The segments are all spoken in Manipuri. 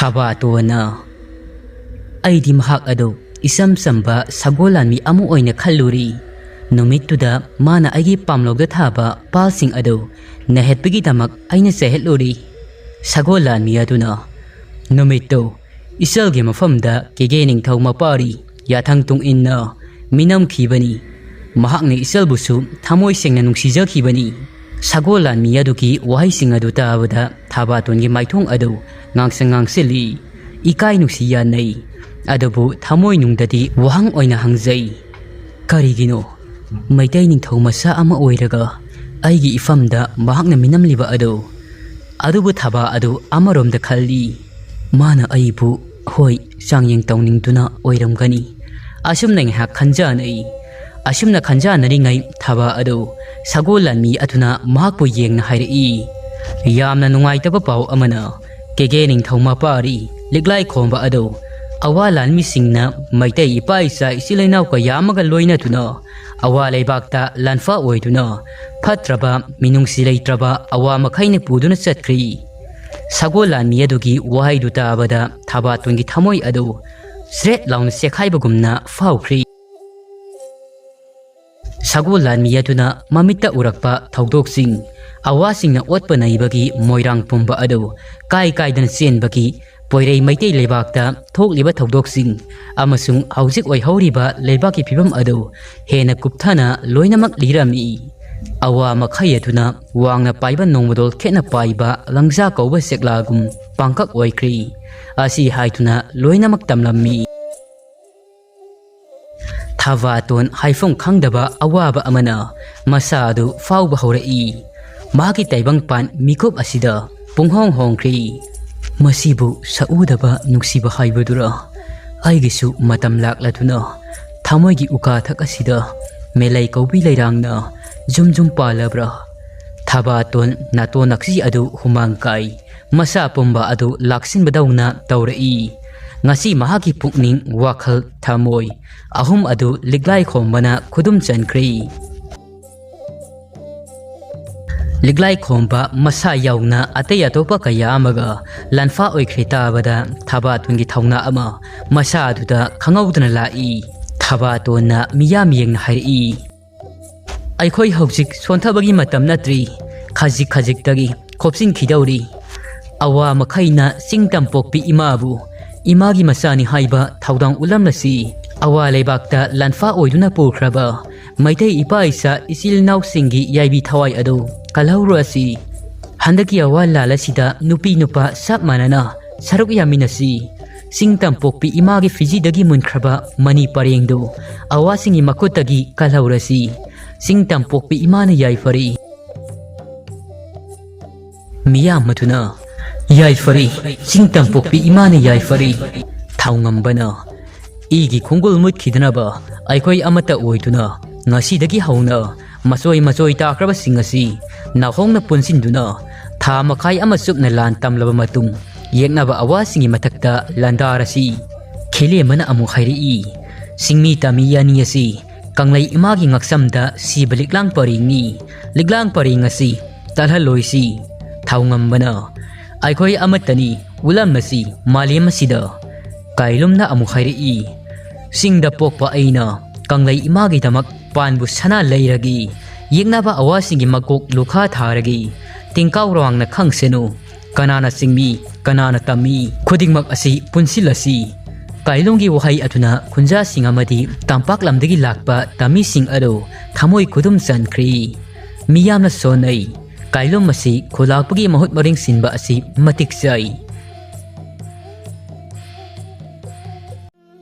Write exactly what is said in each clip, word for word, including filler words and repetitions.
ꯊꯕꯥꯇꯣꯟꯅ, "ꯑꯩꯗꯤ ꯃꯍꯥꯛ ꯑꯗꯨ ꯏꯆꯝ ꯆꯝꯕ ꯁꯒꯣꯜ ꯂꯥꯟꯃꯤ ꯑꯃ ꯑꯣꯏꯅ ꯈꯜꯂꯨꯔꯤ꯫ ꯅꯨꯃꯤꯠꯇꯨꯗ ꯃꯥꯅ ꯑꯩꯒꯤ ꯄꯥꯝꯂꯧꯗ ꯊꯥꯕ ꯄꯥꯜꯁꯤꯡ ꯑꯗꯨ ꯅꯩꯍꯠꯄꯒꯤꯗꯃꯛ ꯑꯩꯅ ꯆꯩꯍꯠꯂꯨꯔꯤ꯫" ꯁꯒꯣꯜ ꯂꯥꯟꯃꯤ ꯑꯗꯨꯅ, "ꯅꯨꯃꯤꯠꯇꯨ ꯏꯆꯜꯒꯤ ꯃꯐꯝꯗ ꯀꯦꯒꯦ ꯅꯤꯡꯊꯧ ꯃꯄꯥꯔꯤ ꯌꯥꯊꯪ ꯇꯨꯡ ꯏꯟꯅ ꯃꯤꯅꯝꯈꯤꯕꯅꯤ꯫ ꯃꯍꯥꯛꯅ ꯏꯆꯜꯕꯨꯁꯨ ꯊꯃꯣꯏ ꯁꯦꯡꯅ ꯅꯨꯡꯁꯤꯖꯈꯤꯕꯅꯤ꯫" ꯁꯒꯣꯜ ꯂꯥꯟꯃꯤ ꯑꯗꯨꯒꯤ ꯋꯥꯍꯩꯁꯤꯡ ꯑꯗꯨ ꯇꯥꯕꯗ ꯊꯥꯕꯥꯇꯣꯟꯒꯤ ꯃꯥꯏꯊꯣꯡ ꯑꯗꯨ ꯉꯥꯡꯁꯪ ꯉꯥꯡꯁꯤꯜꯂꯤ꯫ ꯏꯀꯥꯏ ꯅꯨꯡꯁꯤ ꯌꯥꯅꯩ꯫ ꯑꯗꯨꯕꯨ ꯊꯃꯣꯏꯅꯨꯡꯗꯗꯤ ꯋꯥꯍꯪ ꯑꯣꯏꯅ ꯍꯪꯖꯩ, "ꯀꯔꯤꯒꯤꯅꯣ ꯃꯩꯇꯩ ꯅꯤꯡꯊꯧ ꯃꯆꯥ ꯑꯃ ꯑꯣꯏꯔꯒ ꯑꯩꯒꯤ ꯏꯐꯝꯗ ꯃꯍꯥꯛꯅ ꯃꯤꯅꯝꯂꯤꯕ ꯑꯗꯨ?" ꯑꯗꯨꯕꯨ ꯊꯕꯥ ꯑꯗꯨ ꯑꯃꯔꯣꯝꯗ ꯈꯜꯂꯤ, "ꯃꯥꯅ ꯑꯩꯕꯨ, ꯍꯣꯏ, ꯆꯥꯡꯌꯦꯡ ꯇꯧꯅꯤꯡꯗꯨꯅ ꯑꯣꯏꯔꯝꯒꯅꯤ꯫" ꯑꯁꯨꯝꯅ ꯉꯥꯏꯍꯥꯛ ꯈꯟꯖꯅꯩ꯫ ꯑꯁꯨꯝꯅ ꯈꯟꯖꯅꯔꯤꯉꯩ ꯊꯕꯥ ꯑꯗꯨ ꯁꯒꯣꯜ ꯂꯥꯟꯃꯤ ꯑꯗꯨꯅ ꯃꯍꯥꯛꯄꯨ ꯌꯦꯡꯅ ꯍꯥꯏꯔꯛꯏ, "ꯌꯥꯝꯅ ꯅꯨꯡꯉꯥꯏꯇꯕ ꯄꯥꯎ ꯑꯃꯅ, ꯀꯦꯒꯦ ꯅꯤꯡꯊꯧ ꯃꯄꯥꯔꯤ ꯂꯤꯛꯂꯥꯏ ꯈꯣꯝꯕ ꯑꯗꯨ ꯑꯋꯥ ꯂꯥꯟꯃꯤꯁꯤꯡꯅ ꯃꯩꯇꯩ ꯏꯄꯥ ꯏꯆꯥ ꯏꯆꯤꯜ ꯏꯅꯥꯎ ꯀꯌꯥ ꯑꯃꯒ ꯂꯣꯏꯅꯗꯨꯅ ꯑꯋꯥ ꯂꯩꯕꯥꯛꯇ ꯂꯥꯟꯐꯥ ꯑꯣꯏꯗꯨꯅ ꯐꯠꯇ꯭ꯔꯕ ꯃꯤꯅꯨꯡꯁꯤ ꯂꯩꯇ꯭ꯔꯕ ꯑꯋꯥ ꯃꯈꯩꯅ ꯄꯨꯗꯨꯅ ꯆꯠꯈ꯭ꯔꯤ꯫" ꯁꯒꯣꯜ ꯂꯥꯟꯃꯤ ꯑꯗꯨꯒꯤ ꯋꯥꯍꯩꯗꯨ ꯇꯥꯕꯗ ꯊꯕꯥꯇꯣꯟꯒꯤ ꯊꯃꯣꯏ ꯑꯗꯨ ꯆ꯭ꯔꯦꯠ ꯂꯥꯎꯅ ꯆꯦꯛꯈꯥꯏꯕꯒꯨꯝꯅ ꯐꯥꯎꯈ꯭ꯔꯤ꯫ ꯁꯒꯣꯜ ꯂꯥꯟꯃꯤ ꯑꯗꯨꯅ ꯃꯃꯤꯠꯇ ꯎꯔꯛꯄ ꯊꯧꯗꯣꯛꯁꯤꯡ, ꯑꯋꯥꯁꯤꯡꯅ ꯑꯣꯠꯄ ꯅꯩꯕꯒꯤ ꯃꯣꯏꯔꯥꯡ ꯄꯨꯝꯕ ꯑꯗꯨ ꯀꯥꯏ ꯀꯥꯏꯗꯅ ꯆꯦꯟꯕꯒꯤ ꯄꯣꯏꯔꯩ ꯃꯩꯇꯩ ꯂꯩꯕꯥꯛꯇ ꯊꯣꯛꯂꯤꯕ ꯊꯧꯗꯣꯛꯁꯤꯡ ꯑꯃꯁꯨꯡ ꯍꯧꯖꯤꯛ ꯑꯣꯏꯍꯧꯔꯤꯕ ꯂꯩꯕꯥꯛꯀꯤ ꯐꯤꯕꯝ ꯑꯗꯨ ꯍꯦꯟꯅ ꯀꯨꯞꯊꯅ ꯂꯣꯏꯅꯃꯛ ꯂꯤꯔꯝꯃꯤ꯫ ꯑꯋꯥ ꯃꯈꯩ ꯑꯗꯨꯅ ꯋꯥꯡꯅ ꯄꯥꯏꯕ ꯅꯣꯡꯃꯗꯣꯜ ꯈꯦꯠꯅ ꯄꯥꯏꯕ ꯂꯪꯖꯥ ꯀꯧꯕ ꯆꯦꯛꯂꯥꯒꯨꯝ ꯄꯥꯡꯀꯛ ꯑꯣꯏꯈ꯭ꯔꯤ꯫ ꯑꯁꯤ ꯍꯥꯏꯗꯨꯅ ꯂꯣꯏꯅꯃꯛ ꯇꯝꯂꯝꯃꯤ꯫ ꯊꯕꯥꯇꯣꯟ ꯍꯥꯏꯐꯝ ꯈꯪꯗꯕ ꯑꯋꯥꯕ ꯑꯃꯅ ꯃꯁꯥ ꯑꯗꯨ ꯐꯥꯎꯕ ꯍꯧꯔꯛꯏ꯫ ꯃꯍꯥꯛꯀꯤ ꯇꯥꯏꯕꯪꯄꯥꯟ ꯃꯤꯀꯨꯞ ꯑꯁꯤꯗ ꯄꯨꯡꯍꯣꯡ ꯍꯣꯡꯈ꯭ꯔꯤ꯫ "ꯃꯁꯤꯕꯨ ꯁꯛꯎꯗꯕ ꯅꯨꯡꯁꯤꯕ ꯍꯥꯏꯕꯗꯨꯔ? ꯑꯩꯒꯤꯁꯨ ꯃꯇꯝ ꯂꯥꯛꯂꯗꯨꯅ ꯊꯃꯣꯏꯒꯤ ꯎꯀꯥꯊꯛ ꯑꯁꯤꯗ ꯃꯦꯂꯩ ꯀꯧꯕꯤ ꯂꯩꯔꯥꯡꯅ ꯖꯨꯝ ꯖꯨꯝ ꯄꯥꯜꯂꯕ꯭ꯔꯥ?" ꯊꯕꯥꯇꯣꯟ ꯅꯥꯇꯣꯟ ꯅꯛꯁꯤ ꯑꯗꯨ ꯍꯨꯃꯥꯡ ꯀꯥꯏ꯫ ꯃꯁꯥ ꯄꯨꯝꯕ ꯑꯗꯨ ꯂꯥꯛꯁꯤꯟꯕꯗꯧꯅ ꯇꯧꯔꯛꯏ꯫ ꯉꯁꯤ ꯃꯍꯥꯛꯀꯤ ꯄꯨꯛꯅꯤꯡ, ꯋꯥꯈꯜ, ꯊꯃꯣꯏ ꯑꯍꯨꯝ ꯑꯗꯨ ꯂꯤꯛꯂꯥꯏ ꯈꯣꯝꯕꯅ ꯈꯨꯗꯨꯝ ꯆꯟꯈ꯭ꯔꯦ꯫ ꯂꯤꯛꯂꯥꯏ ꯈꯣꯝꯕ ꯃꯁꯥ ꯌꯥꯎꯅ ꯑꯇꯩ ꯑꯇꯣꯞꯄ ꯀꯌꯥ ꯑꯃꯒ ꯂꯥꯟꯐꯥ ꯑꯣꯏꯈ꯭ꯔꯦ ꯇꯥꯕꯗ ꯊꯕꯥꯇꯣꯟꯒꯤ ꯊꯧꯅꯥ ꯑꯃ ꯃꯁꯥ ꯑꯗꯨꯗ ꯈꯪꯍꯧꯗꯅ ꯂꯥꯛꯏ꯫ ꯊꯕꯥꯇꯣꯟꯅ ꯃꯤꯌꯥꯝ ꯌꯦꯡꯅ ꯍꯥꯏꯔꯛꯏ, "ꯑꯩꯈꯣꯏ ꯍꯧꯖꯤꯛ ꯁꯣꯟꯊꯕꯒꯤ ꯃꯇꯝ ꯅꯠꯇ꯭ꯔꯤ, ꯈꯖꯤꯛ ꯈꯖꯤꯛꯇꯒꯤ ꯈꯣꯞꯆꯤꯟꯈꯤꯗꯧꯔꯤ꯫ ꯑꯋꯥ ꯃꯈꯩꯅ ꯆꯤꯡ ꯇꯝꯄꯣꯛꯄꯤ ꯏꯃꯥꯕꯨ ꯏꯃꯥꯒꯤ ꯃꯆꯥꯅꯤ ꯍꯥꯏꯕ ꯊꯧꯗꯥꯡ ꯎꯠꯂꯝꯂꯁꯤ꯫ ꯑꯋꯥ ꯂꯩꯕꯥꯛꯇ ꯂꯥꯟꯐꯥ ꯑꯣꯏꯗꯨꯅ ꯄꯨꯈ꯭ꯔꯕ ꯃꯩꯇꯩ ꯏꯄꯥ ꯏꯆꯥ ꯏꯆꯤꯜ ꯏꯅꯥꯎꯁꯤꯡꯒꯤ ꯌꯥꯏꯕꯤ ꯊꯋꯥꯏ ꯑꯗꯨ ꯀꯜꯍꯧꯔꯁꯤ꯫ ꯍꯟꯗꯛꯀꯤ ꯑꯋꯥ ꯂꯥꯜ ꯑꯁꯤꯗ ꯅꯨꯄꯤ ꯅꯨꯄꯥ ꯆꯞ ꯃꯥꯟꯅꯅ ꯁꯔꯨꯛ ꯌꯥꯃꯤꯟꯅꯁꯤ꯫ ꯆꯤꯡ ꯇꯝꯄꯣꯛꯄꯤ ꯏꯃꯥꯒꯤ ꯐꯤꯖꯤꯗꯒꯤ ꯃꯨꯟꯈ꯭ꯔꯕ ꯃꯅꯤ ꯄꯔꯦꯡꯗꯨ ꯑꯋꯥꯁꯤꯡꯒꯤ ꯃꯈꯨꯠꯇꯒꯤ ꯀꯜꯍꯧꯔꯁꯤ꯫ ꯆꯤꯡ ꯇꯝꯄꯣꯛꯄꯤ ꯏꯃꯥꯅ ꯌꯥꯏꯐꯔꯤ"꯫ ꯃꯤꯌꯥꯝ ꯑꯗꯨꯅ, "ꯌꯥꯏꯐꯔꯤ, ꯆꯤꯡ ꯇꯝꯄꯣꯛꯄꯤ ꯏꯃꯥꯅ ꯌꯥꯏꯐꯔꯤ"꯫ ꯊꯧꯉꯝꯕꯅ, "ꯏꯒꯤ ꯈꯣꯡꯒꯨꯜ ꯃꯨꯠꯈꯤꯗꯅꯕ ꯑꯩꯈꯣꯏ ꯑꯃꯠꯇ ꯑꯣꯏꯗꯨꯅ ꯉꯁꯤꯗꯒꯤ ꯍꯧꯅ ꯃꯆꯣꯏ ꯃꯆꯣꯏ ꯇꯥꯈ꯭ꯔꯕꯁꯤꯡ ꯑꯁꯤ ꯅꯥꯍꯣꯡꯅ ꯄꯨꯟꯁꯤꯟꯗꯨꯅ ꯊꯥ ꯃꯈꯥꯏ ꯑꯃ ꯆꯨꯞꯅ ꯂꯥꯟ ꯇꯝꯂꯕ ꯃꯇꯨꯡ ꯌꯦꯛꯅꯕ ꯑꯋꯥꯁꯤꯡꯒꯤ ꯃꯊꯛꯇ ꯂꯥꯟꯗꯥꯔꯁꯤ"꯫ ꯈꯦꯂꯦꯝꯕꯅ ꯑꯃꯨꯛ ꯍꯥꯏꯔꯛꯏ, "ꯆꯤꯡꯃꯤ ꯇꯝꯃꯤ ꯑꯅꯤ ꯑꯁꯤ ꯀꯪꯂꯩ ꯏꯃꯥꯒꯤ ꯉꯛꯁꯝꯗ ꯁꯤꯕ ꯂꯤꯛꯂꯥꯡ ꯄꯔꯦꯡꯅꯤ꯫ ꯂꯤꯛꯂꯥꯡ ꯄꯔꯦꯡ ꯑꯁꯤ ꯇꯠꯍꯜꯂꯣꯏꯁꯤ"꯫ ꯊꯧꯉꯝꯕꯅ, "ꯑꯩꯈꯣꯏ ꯑꯃꯠꯇꯅꯤ, ꯎꯠꯂꯝꯃꯁꯤ ꯃꯥꯂꯦꯝ ꯑꯁꯤꯗ"꯫ ꯀꯥꯏꯂꯨꯝꯅ ꯑꯃꯨꯛ ꯍꯥꯏꯔꯛꯏ, "ꯆꯤꯡꯗ ꯄꯣꯛꯄ ꯑꯩꯅ ꯀꯪꯂꯩ ꯏꯃꯥꯒꯤꯗꯃꯛ ꯄꯥꯟꯕꯨ ꯁꯅꯥ ꯂꯩꯔꯒꯦ꯫ ꯌꯦꯛꯅꯕ ꯑꯋꯥꯁꯤꯡꯒꯤ ꯃꯀꯣꯛ ꯂꯨꯈꯥ ꯊꯥꯔꯒꯦ꯫ ꯇꯤꯡꯀꯥꯎ ꯔꯋꯥꯡꯅ ꯈꯪꯁꯅꯨ, ꯀꯅꯥꯅ ꯆꯤꯡꯃꯤ, ꯀꯅꯥꯅ ꯇꯝꯃꯤ, ꯈꯨꯗꯤꯡꯃꯛ ꯑꯁꯤ ꯄꯨꯟꯁꯤꯜꯂꯁꯤ"꯫ ꯀꯥꯏꯂꯨꯝꯒꯤ ꯋꯥꯍꯩ ꯑꯗꯨꯅ ꯈꯨꯟꯖꯥꯁꯤꯡ ꯑꯃꯗꯤ ꯇꯝꯄꯥꯛ ꯂꯝꯗꯒꯤ ꯂꯥꯛꯄ ꯇꯝꯃꯤꯁꯤꯡ ꯑꯗꯨ ꯊꯃꯣꯏ ꯈꯨꯗꯨꯝ ꯆꯟꯈ꯭ꯔꯤ꯫ ꯃꯤꯌꯥꯝꯅ ꯁꯣꯟꯅꯩ꯫ ꯀꯥꯏꯂꯨꯝ ꯑꯁꯤ ꯈꯨꯂꯥꯛꯄꯒꯤ ꯃꯍꯨꯠ ꯃꯔꯦꯡ ꯁꯤꯟꯕ ꯑꯁꯤ ꯃꯇꯤꯛ ꯆꯥꯏ꯫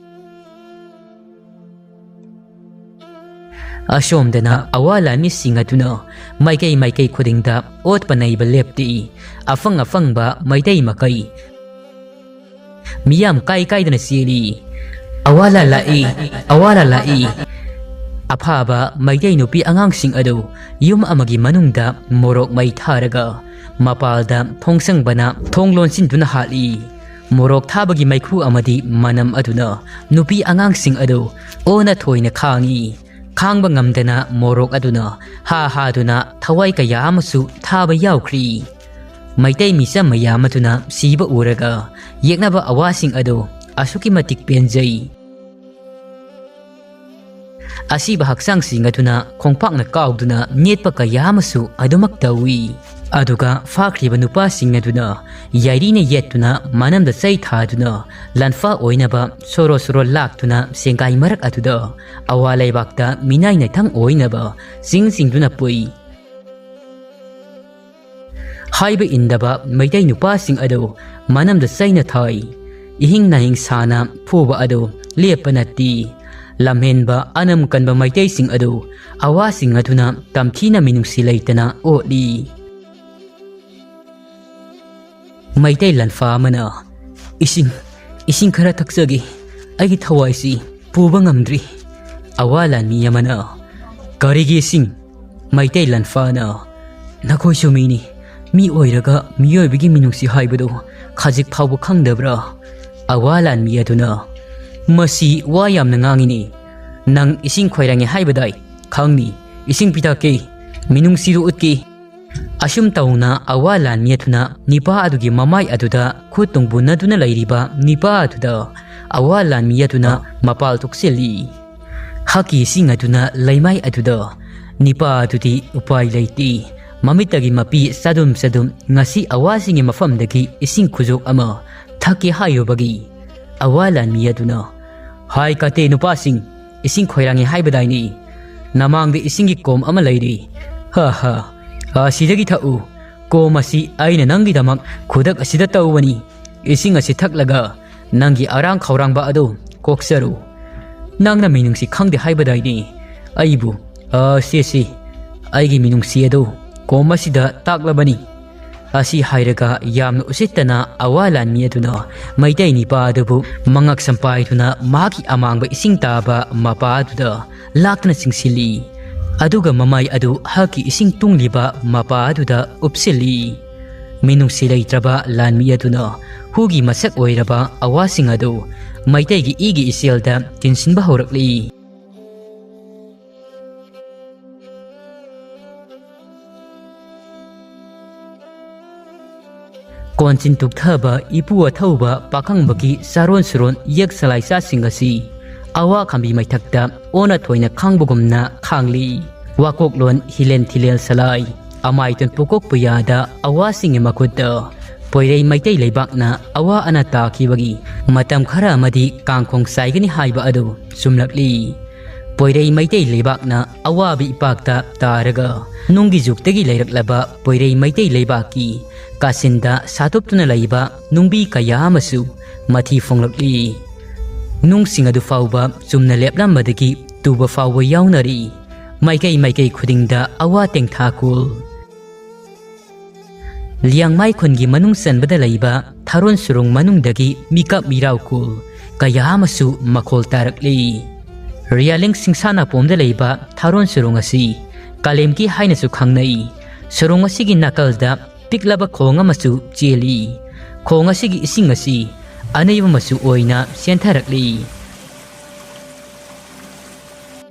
ꯑꯁꯣꯝꯗꯅ ꯑꯋꯥ ꯂꯥꯟꯃꯤꯁꯤꯡ ꯑꯗꯨꯅ ꯃꯥꯏꯀꯩ ꯃꯥꯏꯀꯩ ꯈꯨꯗꯤꯡꯗ ꯑꯣꯠꯄ ꯅꯩꯕ ꯂꯦꯞꯇꯦ꯫ ꯑꯐꯪ ꯑꯐꯪꯕ ꯃꯩꯇꯩ ꯃꯈꯩ ꯃꯤꯌꯥꯝ ꯀꯥꯏ ꯀꯥꯏꯗꯅ ꯆꯦꯜꯂꯤ꯫ "ꯑꯋꯥ ꯂꯥꯟ ꯂꯥꯛꯏ, ꯑꯋꯥ ꯂꯥꯟ ꯂꯥꯛꯏ"꯫ ꯑꯐꯥꯕ ꯃꯩꯇꯩ ꯅꯨꯄꯤ ꯑꯉꯥꯡꯁꯤꯡ ꯑꯗꯨ ꯌꯨꯝ ꯑꯃꯒꯤ ꯃꯅꯨꯡꯗ ꯃꯣꯔꯣꯛ ꯃꯩ ꯊꯥꯔꯒ ꯃꯄꯥꯜꯗ ꯊꯣꯡꯁꯪꯕꯅ ꯊꯣꯡ ꯂꯣꯟꯁꯤꯟꯗꯨꯅ ꯍꯥꯠꯂꯤ꯫ ꯃꯣꯔꯣꯛ ꯊꯥꯕꯒꯤ ꯃꯩꯈꯨ ꯑꯃꯗꯤ ꯃꯅꯝ ꯑꯗꯨꯅ ꯅꯨꯄꯤ ꯑꯉꯥꯡꯁꯤꯡ ꯑꯗꯨ ꯑꯣꯟꯅ ꯊꯣꯏꯅ ꯈꯥꯡꯉꯤ꯫ ꯈꯥꯡꯕ ꯉꯝꯗꯅ ꯃꯣꯔꯣꯛ ꯑꯗꯨꯅ ꯍꯥ ꯍꯥꯗꯨꯅ ꯊꯋꯥꯏ ꯀꯌꯥ ꯑꯃꯁꯨ ꯊꯥꯕ ꯌꯥꯎꯈ꯭ꯔꯤ꯫ ꯃꯩꯇꯩ ꯃꯤꯆꯝ ꯃꯌꯥꯝ ꯑꯗꯨꯅ ꯁꯤꯕ ꯎꯔꯒ ꯌꯦꯛꯅꯕ ꯑꯋꯥꯁꯤꯡ ꯑꯗꯨ ꯑꯁꯨꯛꯀꯤ ꯃꯇꯤꯛ ꯄꯦꯟꯖꯩ꯫ ꯑꯁꯤꯕ ꯍꯛꯆꯥꯡꯁꯤꯡ ꯑꯗꯨꯅ ꯈꯣꯡꯄꯥꯛꯅ ꯀꯥꯎꯗꯨꯅ ꯅꯦꯠꯄ ꯀꯌꯥ ꯑꯃꯁꯨ ꯑꯗꯨꯃꯛ ꯇꯧꯏ꯫ ꯑꯗꯨꯒ ꯐꯥꯈ꯭ꯔꯤꯕ ꯅꯨꯄꯥꯁꯤꯡ ꯑꯗꯨꯅ ꯌꯥꯏꯔꯤꯅ ꯌꯦꯠꯇꯨꯅ ꯃꯅꯝꯗ ꯆꯩ ꯊꯥꯗꯨꯅ ꯂꯥꯟꯐꯥ ꯑꯣꯏꯅꯕ ꯁꯣꯔꯣ ꯁꯣꯔꯣ ꯂꯥꯛꯇꯨꯅ ꯁꯦꯡꯒꯥꯏ ꯃꯔꯛ ꯑꯗꯨꯗ ꯑꯋꯥ ꯂꯩꯕꯥꯛꯇ ꯃꯤꯅꯥꯏ ꯅꯩꯊꯪ ꯑꯣꯏꯅꯕ ꯆꯤꯡ ꯆꯤꯡꯗꯨꯅ ꯄꯨꯏ꯫ ꯍꯥꯏꯕ ꯏꯟꯗꯕ ꯃꯩꯇꯩ ꯅꯨꯄꯥꯁꯤꯡ ꯑꯗꯨ ꯃꯅꯝꯗ ꯆꯩꯅ ꯊꯥꯏ꯫ ꯏꯍꯤꯡ ꯅꯥꯍꯤꯡ ꯁꯥꯅ ꯐꯨꯕ ꯑꯗꯨ ꯂꯦꯞꯄ ꯅꯠꯇꯦ꯫ ꯂꯝꯍꯦꯟꯕ ꯑꯅꯝ ꯀꯟꯕ ꯃꯩꯇꯩꯁꯤꯡ ꯑꯗꯨ ꯑꯋꯥꯁꯤꯡ ꯑꯗꯨꯅ ꯇꯝꯊꯤꯅ ꯃꯤꯅꯨꯡꯁꯤ ꯂꯩꯇꯅ ꯑꯣꯠꯂꯤ꯫ ꯃꯩꯇꯩ ꯂꯥꯟꯐꯥ ꯑꯃꯅ, "ꯏꯁꯤꯡ, ꯏꯁꯤꯡ ꯈꯔ ꯊꯛꯆꯒꯦ, ꯑꯩꯒꯤ ꯊꯋꯥꯏꯁꯤ ꯄꯨꯕ ꯉꯝꯗ꯭ꯔꯤ"꯫ ꯑꯋꯥ ꯂꯥꯟꯃꯤ ꯑꯃꯅ, "ꯀꯔꯤꯒꯤ ꯏꯁꯤꯡ?" ꯃꯩꯇꯩ ꯂꯥꯟꯐꯥꯅ, "ꯅꯈꯣꯏꯁꯨ ꯃꯤꯅꯤ, ꯃꯤ ꯑꯣꯏꯔꯒ ꯃꯤꯑꯣꯏꯕꯒꯤ ꯃꯤꯅꯨꯡꯁꯤ ꯍꯥꯏꯕꯗꯨ ꯈꯖꯤꯛ ꯐꯥꯎꯕ ꯈꯪꯗꯕ꯭ꯔꯥ?" ꯑꯋꯥ ꯂꯥꯟꯃꯤ ꯑꯗꯨꯅ, "ꯃꯁꯤ ꯋꯥ ꯌꯥꯝꯅ ꯉꯥꯡꯉꯤꯅꯦ꯫ ꯅꯪ ꯏꯁꯤꯡ ꯈꯣꯏꯔꯥꯡꯉꯦ ꯍꯥꯏꯕꯗꯥꯏ? ꯈꯪꯅꯤ, ꯏꯁꯤꯡ ꯄꯤꯊꯛꯀꯦ, ꯃꯤꯅꯨꯡꯁꯤꯗꯨ ꯎꯠꯀꯦ"꯫ ꯑꯁꯨꯝ ꯇꯧꯅ ꯑꯋꯥ ꯂꯥꯟꯃꯤ ꯑꯗꯨꯅ ꯅꯤꯄꯥ ꯑꯗꯨꯒꯤ ꯃꯃꯥꯏ ꯑꯗꯨꯗ ꯈꯨꯠ ꯇꯨꯡꯕꯨꯟꯅꯗꯨꯅ ꯂꯩꯔꯤꯕ ꯅꯤꯄꯥ ꯑꯗꯨꯗ ꯑꯋꯥ ꯂꯥꯟꯃꯤ ꯑꯗꯨꯅ ꯃꯄꯥꯜ ꯊꯣꯛꯆꯤꯜꯂꯤ꯫ ꯍꯛꯀꯤ ꯏꯁꯤꯡ ꯑꯗꯨꯅ ꯂꯩꯃꯥꯏ ꯑꯗꯨꯗ ꯅꯤꯄꯥ ꯑꯗꯨꯗꯤ ꯎꯄꯥꯏ ꯂꯩꯇꯦ꯫ ꯃꯃꯤꯠꯇꯒꯤ ꯃꯄꯤ ꯆꯗꯨꯝ ꯆꯗꯨꯝ ꯉꯁꯤ ꯑꯋꯥꯁꯤꯡꯒꯤ ꯃꯐꯝꯗꯒꯤ ꯏꯁꯤꯡ ꯈꯨꯖꯣꯛ ꯑꯃ ꯊꯛꯀꯦ ꯍꯥꯏꯔꯨꯕꯒꯤ ꯑꯋꯥ ꯂꯥꯟꯃꯤ ꯑꯗꯨꯅ, "ꯍꯥꯏ ꯀꯥꯇꯦ ꯅꯨꯄꯥꯁꯤꯡ, ꯏꯁꯤꯡ ꯈꯣꯏꯔꯥꯡꯉꯤ ꯍꯥꯏꯕꯗꯥꯏꯅꯦ? ꯅꯃꯥꯡꯗ ꯏꯁꯤꯡꯒꯤ ꯀꯣꯝ ꯑꯃ ꯂꯩꯔꯤ꯫ ꯍꯥ ꯍꯥ, ꯑꯁꯤꯗꯒꯤ ꯊꯛꯎ꯫ ꯀꯣꯝ ꯑꯁꯤ ꯑꯩꯅ ꯅꯪꯒꯤꯗꯃꯛ ꯈꯨꯗꯛ ꯑꯁꯤꯗ ꯇꯧꯕꯅꯤ꯫ ꯏꯁꯤꯡ ꯑꯁꯤ ꯊꯛꯂꯒ ꯅꯪꯒꯤ ꯑꯔꯥꯡ ꯈꯧꯔꯥꯡꯕ ꯑꯗꯨ ꯀꯣꯛꯆꯔꯨ꯫ ꯅꯪꯅ ꯃꯤꯅꯨꯡꯁꯤ ꯈꯪꯗꯦ ꯍꯥꯏꯕꯗꯥꯏꯅꯦ? ꯑꯩꯕꯨ, ꯑ, ꯁꯦ, ꯁꯦ, ꯑꯩꯒꯤ ꯃꯤꯅꯨꯡꯁꯤ ꯑꯗꯨ ꯀꯣꯝ ꯑꯁꯤꯗ ꯇꯥꯛꯂꯕꯅꯤ"꯫ ꯑꯁꯤ ꯍꯥꯏꯔꯒ ꯌꯥꯝꯅ ꯎꯁꯤꯠꯇꯅ ꯑꯋꯥ ꯂꯥꯟꯃꯤ ꯑꯗꯨꯅ ꯃꯩꯇꯩ ꯅꯤꯄꯥ ꯑꯗꯨꯕꯨ ꯃꯉꯛ ꯁꯝꯄꯥꯏꯗꯨꯅ ꯃꯍꯥꯛꯀꯤ ꯑꯃꯥꯡꯕ ꯏꯁꯤꯡ ꯇꯥꯕ ꯃꯄꯥ ꯑꯗꯨꯗ ꯂꯥꯛꯇꯨꯅ ꯆꯤꯡꯁꯤꯜꯂꯤ꯫ ꯑꯗꯨꯒ ꯃꯃꯥꯏ ꯑꯗꯨ ꯍꯛꯀꯤ ꯏꯁꯤꯡ ꯇꯨꯡꯂꯤꯕ ꯃꯄꯥ ꯑꯗꯨꯗ ꯎꯞꯁꯤꯜꯂꯤ꯫ ꯃꯤꯅꯨꯡꯁꯤ ꯂꯩꯇ꯭ꯔꯕ ꯂꯥꯟꯃꯤ ꯑꯗꯨꯅ ꯍꯨꯒꯤ ꯃꯁꯛ ꯑꯣꯏꯔꯕ ꯑꯋꯥꯁꯤꯡ ꯑꯗꯨ ꯃꯩꯇꯩꯒꯤ ꯏꯒꯤ ꯏꯆꯦꯜꯗ ꯇꯤꯟꯁꯤꯟꯕ ꯍꯧꯔꯛꯂꯤ꯫ ꯀꯣꯟꯆꯤꯟ ꯇꯨꯛꯊꯕ ꯏꯄꯨ ꯑꯊꯧꯕ ꯄꯥꯈꯪꯕꯒꯤ ꯆꯥꯔꯣꯟ ꯁꯨꯔꯣꯟ ꯌꯦꯛ ꯁꯂꯥꯏꯆꯥꯁꯤꯡ ꯑꯁꯤ ꯑꯋꯥ ꯈꯝꯕꯤ ꯃꯩꯊꯛꯇ ꯑꯣꯟꯅ ꯊꯣꯏꯅ ꯈꯥꯡꯕꯒꯨꯝꯅ ꯈꯥꯡꯂꯤ꯫ ꯋꯥꯀꯣꯛꯂꯣꯟ ꯍꯤꯂꯦꯟ ꯊꯤꯂꯦꯜ ꯁꯂꯥꯏ ꯑꯃꯥꯏꯇꯣꯟ ꯄꯨꯀꯣꯛ ꯄꯨꯌꯥꯗ ꯑꯋꯥꯁꯤꯡꯒꯤ ꯃꯈꯨꯠꯇ ꯄꯣꯏꯔꯩ ꯃꯩꯇꯩ ꯂꯩꯕꯥꯛꯅ ꯑꯋꯥ ꯑꯅꯥ ꯇꯥꯈꯤꯕꯒꯤ ꯃꯇꯝ ꯈꯔ ꯑꯃꯗꯤ ꯀꯥꯡꯈꯣꯡ ꯆꯥꯏꯒꯅꯤ ꯍꯥꯏꯕ ꯑꯗꯨ ꯆꯨꯝꯂꯛꯂꯤ꯫ ꯄꯣꯏꯔꯩ ꯃꯩꯇꯩ ꯂꯩꯕꯥꯛꯅ ꯑꯋꯥꯕ ꯏꯄꯥꯛꯇ ꯇꯥꯔꯒ ꯅꯨꯡꯒꯤ ꯖꯨꯛꯇꯒꯤ ꯂꯩꯔꯛꯂꯕ ꯄꯣꯏꯔꯩ ꯃꯩꯇꯩ ꯂꯩꯕꯥꯛꯀꯤ ꯀꯥꯆꯤꯟꯗ ꯁꯥꯇꯨꯞꯇꯨꯅ ꯂꯩꯕ ꯅꯨꯡꯕꯤ ꯀꯌꯥ ꯑꯃꯁꯨ ꯃꯊꯤ ꯐꯣꯡꯂꯛꯂꯤ꯫ ꯅꯨꯡꯁꯤꯡ ꯑꯗꯨ ꯐꯥꯎꯕ ꯆꯨꯝꯅ ꯂꯦꯞꯂꯝꯕꯗꯒꯤ ꯇꯨꯕ ꯐꯥꯎꯕ ꯌꯥꯎꯅꯔꯤ꯫ ꯃꯥꯏꯀꯩ ꯃꯥꯏꯀꯩ ꯈꯨꯗꯤꯡꯗ ꯑꯋꯥ ꯇꯦꯡꯊꯥ ꯀꯣꯜ꯫ ꯂꯤꯌꯥꯡꯃꯥꯏ ꯈꯨꯟꯒꯤ ꯃꯅꯨꯡ ꯆꯟꯕꯗ ꯂꯩꯕ ꯊꯥꯔꯣꯟ ꯁꯨꯔꯨꯡ ꯃꯅꯨꯡꯗꯒꯤ ꯃꯤꯀꯞ ꯃꯤꯔꯥꯎ ꯀꯣꯜ ꯀꯌꯥ ꯑꯃꯁꯨ ꯃꯈꯣꯜ ꯇꯥꯔꯛꯂꯤ꯫ ꯔꯤꯌꯥꯂꯤꯡ ꯁꯤꯡꯁꯥꯅꯥꯄꯣꯝꯗ ꯂꯩꯕ ꯊꯥꯔꯣꯟ ꯁꯨꯔꯨꯡ ꯑꯁꯤ ꯀꯥꯂꯦꯝꯀꯤ ꯍꯥꯏꯅꯁꯨ ꯈꯪꯅꯩ꯫ ꯁꯨꯔꯨꯡ ꯑꯁꯤꯒꯤ ꯅꯥꯀꯜꯗ ꯄꯤꯛꯂꯕ ꯈꯣꯡ ꯑꯃꯁꯨ ꯆꯦꯜꯂꯤ꯫ ꯈꯣꯡ ꯑꯁꯤꯒꯤ ꯏꯁꯤꯡ ꯑꯁꯤ ꯑꯅꯩꯕ ꯃꯆꯨ ꯑꯣꯏꯅ ꯆꯦꯟꯊꯔꯛꯂꯤ꯫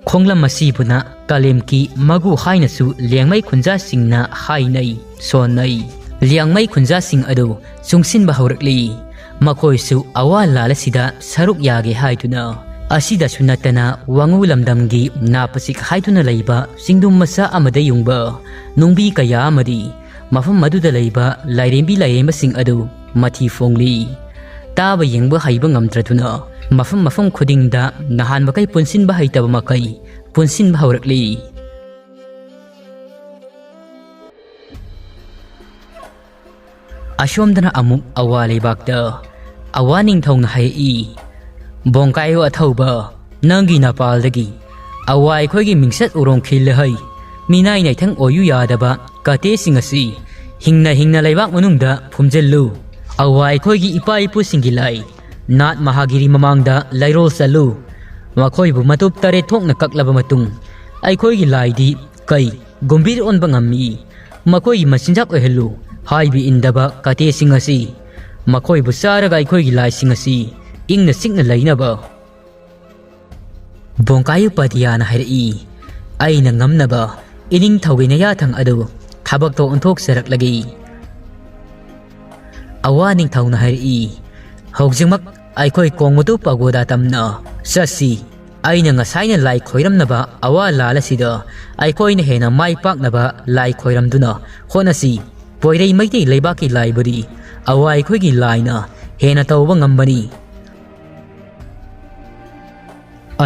ꯈꯣꯡꯂꯝ ꯑꯁꯤꯕꯨꯅ ꯀꯥꯂꯦꯝꯀꯤ ꯃꯒꯨ ꯍꯥꯏꯅꯁꯨ ꯂꯤꯌꯥꯡꯃꯩ ꯈꯨꯟꯖꯥꯁꯤꯡꯅ ꯍꯥꯏꯅꯩ, ꯁꯣꯟꯅꯩ꯫ ꯂꯤꯌꯥꯡꯃꯩ ꯈꯨꯟꯖꯥꯁꯤꯡ ꯑꯗꯨ ꯆꯨꯡꯁꯤꯟꯕ ꯍꯧꯔꯛꯂꯤ꯫ ꯃꯈꯣꯏꯁꯨ ꯑꯋꯥ ꯂꯥꯜ ꯑꯁꯤꯗ ꯁꯔꯨꯛ ꯌꯥꯒꯦ ꯍꯥꯏꯗꯨꯅ꯫ ꯑꯁꯤꯗꯁꯨ ꯅꯠꯇꯅ ꯋꯥꯉꯨ ꯂꯝꯗꯝꯒꯤ ꯅꯥꯄꯁꯤꯛ ꯍꯥꯏꯗꯨꯅ ꯂꯩꯕ ꯆꯤꯡꯗꯨꯝ ꯃꯆꯥ ꯑꯃꯗ ꯌꯨꯡꯕ ꯅꯨꯡꯕꯤ ꯀꯌꯥ ꯑꯃꯗꯤ ꯃꯐꯝ ꯑꯗꯨꯗ ꯂꯩꯕ ꯂꯥꯏꯔꯦꯝꯕꯤ ꯂꯥꯏꯔꯦꯝꯕꯁꯤꯡ ꯑꯗꯨ ꯃꯊꯤ ꯐꯣꯡꯂꯤ꯫ ꯇꯥꯕ ꯌꯦꯡꯕ ꯍꯩꯕ ꯉꯝꯗ꯭ꯔꯗꯨꯅ ꯃꯐꯝ ꯃꯐꯝ ꯈꯨꯗꯤꯡꯗ ꯅꯍꯥꯟ ꯃꯈꯩ ꯄꯨꯟꯁꯤꯟꯕ ꯍꯩꯇꯕ ꯃꯈꯩ ꯄꯨꯟꯁꯤꯟꯕ ꯍꯧꯔꯛꯂꯤ꯫ ꯑꯁꯣꯝꯗꯅ ꯑꯃꯨꯛ ꯑꯋꯥ ꯂꯩꯕꯥꯛꯇ ꯑꯋꯥ ꯅꯤꯡꯊꯧꯅ ꯍꯥꯏꯔꯛꯏ, "ꯕꯣꯡꯀꯥꯏꯌꯨ ꯑꯊꯧꯕ, ꯅꯪꯒꯤ ꯅꯄꯥꯜꯗꯒꯤ ꯑꯋꯥ ꯑꯩꯈꯣꯏꯒꯤ ꯃꯤꯡꯆꯠ ꯎꯔꯣꯡ ꯈꯤꯜꯂꯦ ꯍꯩ, ꯃꯤꯅꯥꯏ ꯅꯥꯏꯊꯪ ꯑꯣꯏꯌꯨ ꯌꯥꯗꯕ ꯀꯥꯇꯦꯁꯤꯡ ꯑꯁꯤ ꯍꯤꯡꯅ ꯍꯤꯡꯅ ꯂꯩꯕꯥꯛ ꯃꯅꯨꯡꯗ ꯐꯨꯝꯖꯤꯜꯂꯨ꯫ ꯑꯋꯥ ꯑꯩꯈꯣꯏꯒꯤ ꯏꯄꯥ ꯏꯄꯨꯁꯤꯡꯒꯤ ꯂꯥꯏ ꯅꯥꯠ ꯃꯍꯥꯒꯤꯔꯤ ꯃꯃꯥꯡꯗ ꯂꯩꯔꯣꯜ ꯆꯠꯂꯨ꯫ ꯃꯈꯣꯏꯕꯨ ꯃꯇꯨꯞ ꯇꯔꯦꯠ ꯊꯣꯛꯅ ꯀꯛꯂꯕ ꯃꯇꯨꯡ ꯑꯩꯈꯣꯏꯒꯤ ꯂꯥꯏꯗꯤ ꯀꯩ ꯒꯨꯝꯕꯤꯔ ꯑꯣꯟꯕ ꯉꯝꯃꯤ꯫ ꯃꯈꯣꯏꯒꯤ ꯃꯆꯤꯟꯖꯥꯛ ꯑꯣꯏꯍꯜꯂꯨ ꯍꯥꯏꯕ ꯏꯟꯗꯕ ꯀꯥꯇꯦꯁꯤꯡ ꯑꯁꯤ꯫ ꯃꯈꯣꯏꯕꯨ ꯆꯥꯔꯒ ꯑꯩꯈꯣꯏꯒꯤ ꯂꯥꯏꯁꯤꯡ ꯑꯁꯤ ꯏꯪꯅ ꯆꯤꯛꯅ ꯂꯩꯅꯕ ꯕꯣꯡꯀꯥꯌꯨ ꯄꯥꯗꯤꯌꯥꯅ ꯍꯥꯏꯔꯛꯏ, "ꯑꯩꯅ ꯉꯝꯅꯕ ꯏꯅꯤꯡꯊꯧꯒꯤ ꯅꯌꯥꯊꯪ ꯑꯗꯨ ꯊꯕꯛꯇ ꯑꯣꯟꯊꯣꯛꯆꯔꯛꯂꯒꯦ"꯫ ꯑꯋꯥ ꯅꯤꯡꯊꯧꯅ ꯍꯥꯏꯔꯛꯏ, "ꯍꯧꯖꯤꯛꯃꯛ ꯑꯩꯈꯣꯏ ꯀꯣꯡꯃꯇꯨ ꯄꯥꯒꯣꯗꯥ ꯇꯝꯅ ꯆꯠꯁꯤ꯫ ꯑꯩꯅ ꯉꯁꯥꯏꯅ ꯂꯥꯏ ꯈꯣꯏꯔꯝꯅꯕ ꯑꯋꯥ ꯂꯥꯜ ꯑꯁꯤꯗ ꯑꯩꯈꯣꯏꯅ ꯍꯦꯟꯅ ꯃꯥꯏ ꯄꯥꯛꯅꯕ ꯂꯥꯏ ꯈꯣꯏꯔꯝꯗꯨꯅ ꯍꯣꯠꯅꯁꯤ꯫ ꯄꯣꯏꯔꯩ ꯃꯩꯇꯩ ꯂꯩꯕꯥꯛꯀꯤ ꯂꯥꯏꯕꯨꯗꯤ ꯑꯋꯥ ꯑꯩꯈꯣꯏꯒꯤ ꯂꯥꯏꯅ ꯍꯦꯟꯅ ꯇꯧꯕ ꯉꯝꯕꯅꯤ"꯫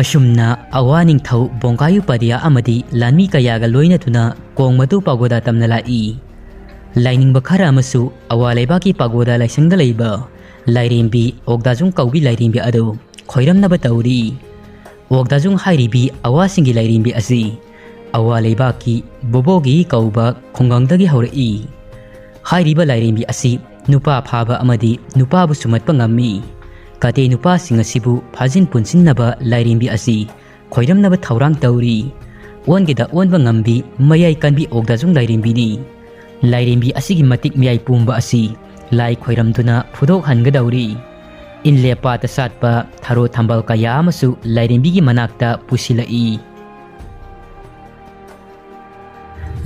ꯑꯁꯨꯝꯅ ꯑꯋꯥ ꯅꯤꯡꯊꯧ ꯕꯣꯡꯒꯥꯌꯨ ꯄꯥꯗꯤꯌꯥ ꯑꯃꯗꯤ ꯂꯥꯟꯃꯤ ꯀꯌꯥꯒ ꯂꯣꯏꯅꯗꯨꯅ ꯀꯣꯡꯃꯇꯨ ꯄꯥꯒꯣꯗꯥ ꯇꯝꯅ ꯂꯥꯛꯏ꯫ ꯂꯥꯏꯅꯤꯡꯕ ꯈꯔ ꯑꯃꯁꯨ ꯑꯋꯥ ꯂꯩꯕꯥꯛꯀꯤ ꯄꯥꯒꯣꯗꯥ ꯂꯥꯏꯁꯪꯗ ꯂꯩꯕ ꯂꯥꯏꯔꯦꯝꯕꯤ ꯑꯣꯛꯗꯥꯖꯨꯡ ꯀꯧꯕꯤ ꯂꯥꯏꯔꯦꯝꯕꯤ ꯑꯗꯨ ꯈꯣꯏꯔꯝꯅꯕ ꯇꯧꯔꯤ꯫ ꯑꯣꯛꯗꯥꯖꯨꯡ ꯍꯥꯏꯔꯤꯕꯤ ꯑꯋꯥꯁꯤꯡꯒꯤ ꯂꯥꯏꯔꯦꯝꯕꯤ ꯑꯁꯤ ꯑꯋꯥ ꯂꯩꯕꯥꯛꯀꯤ ꯕꯣꯕꯣꯒꯤ ꯀꯧꯕ ꯈꯨꯡꯒꯪꯗꯒꯤ ꯍꯧꯔꯛꯏ꯫ ꯍꯥꯏꯔꯤꯕ ꯂꯥꯏꯔꯦꯝꯕꯤ ꯑꯁꯤ ꯅꯨꯄꯥ ꯐꯥꯕ ꯑꯃꯗꯤ ꯅꯨꯄꯥꯕꯨ ꯁꯨꯝꯍꯠꯄ ꯉꯝꯃꯤ꯫ ꯀꯥꯇꯦ ꯅꯨꯄꯥꯁꯤꯡ ꯑꯁꯤꯕꯨ ꯐꯥꯖꯤꯟ ꯄꯨꯟꯁꯤꯟꯅꯕ ꯂꯥꯏꯔꯦꯝꯕꯤ ꯑꯁꯤ ꯈꯣꯏꯔꯝꯅꯕ ꯊꯧꯔꯥꯡ ꯇꯧꯔꯤ꯫ ꯑꯣꯟꯒꯤꯗ ꯑꯣꯟꯕ ꯉꯝꯕꯤ ꯃꯌꯥꯏ ꯀꯟꯕꯤ ꯑꯣꯛꯗꯥꯖꯨꯡ ꯂꯥꯏꯔꯦꯝꯕꯤꯅꯤ꯫ ꯂꯥꯏꯔꯦꯝꯕꯤ ꯑꯁꯤꯒꯤ ꯃꯇꯤꯛ ꯃꯌꯥꯏ ꯄꯨꯝꯕ ꯑꯁꯤ ꯂꯥꯏ ꯈꯣꯏꯔꯝꯗꯨꯅ ꯐꯨꯗꯣꯛꯍꯟꯒꯗꯧꯔꯤ꯫ ꯏꯟꯂꯦ ꯄꯥꯠꯇ ꯁꯥꯠꯄ ꯊꯔꯣ ꯊꯝꯕꯥꯜ ꯀꯌꯥ ꯑꯃꯁꯨ ꯂꯥꯏꯔꯦꯝꯕꯤꯒꯤ ꯃꯅꯥꯛꯇ ꯄꯨꯁꯤꯜꯂꯛꯏ꯫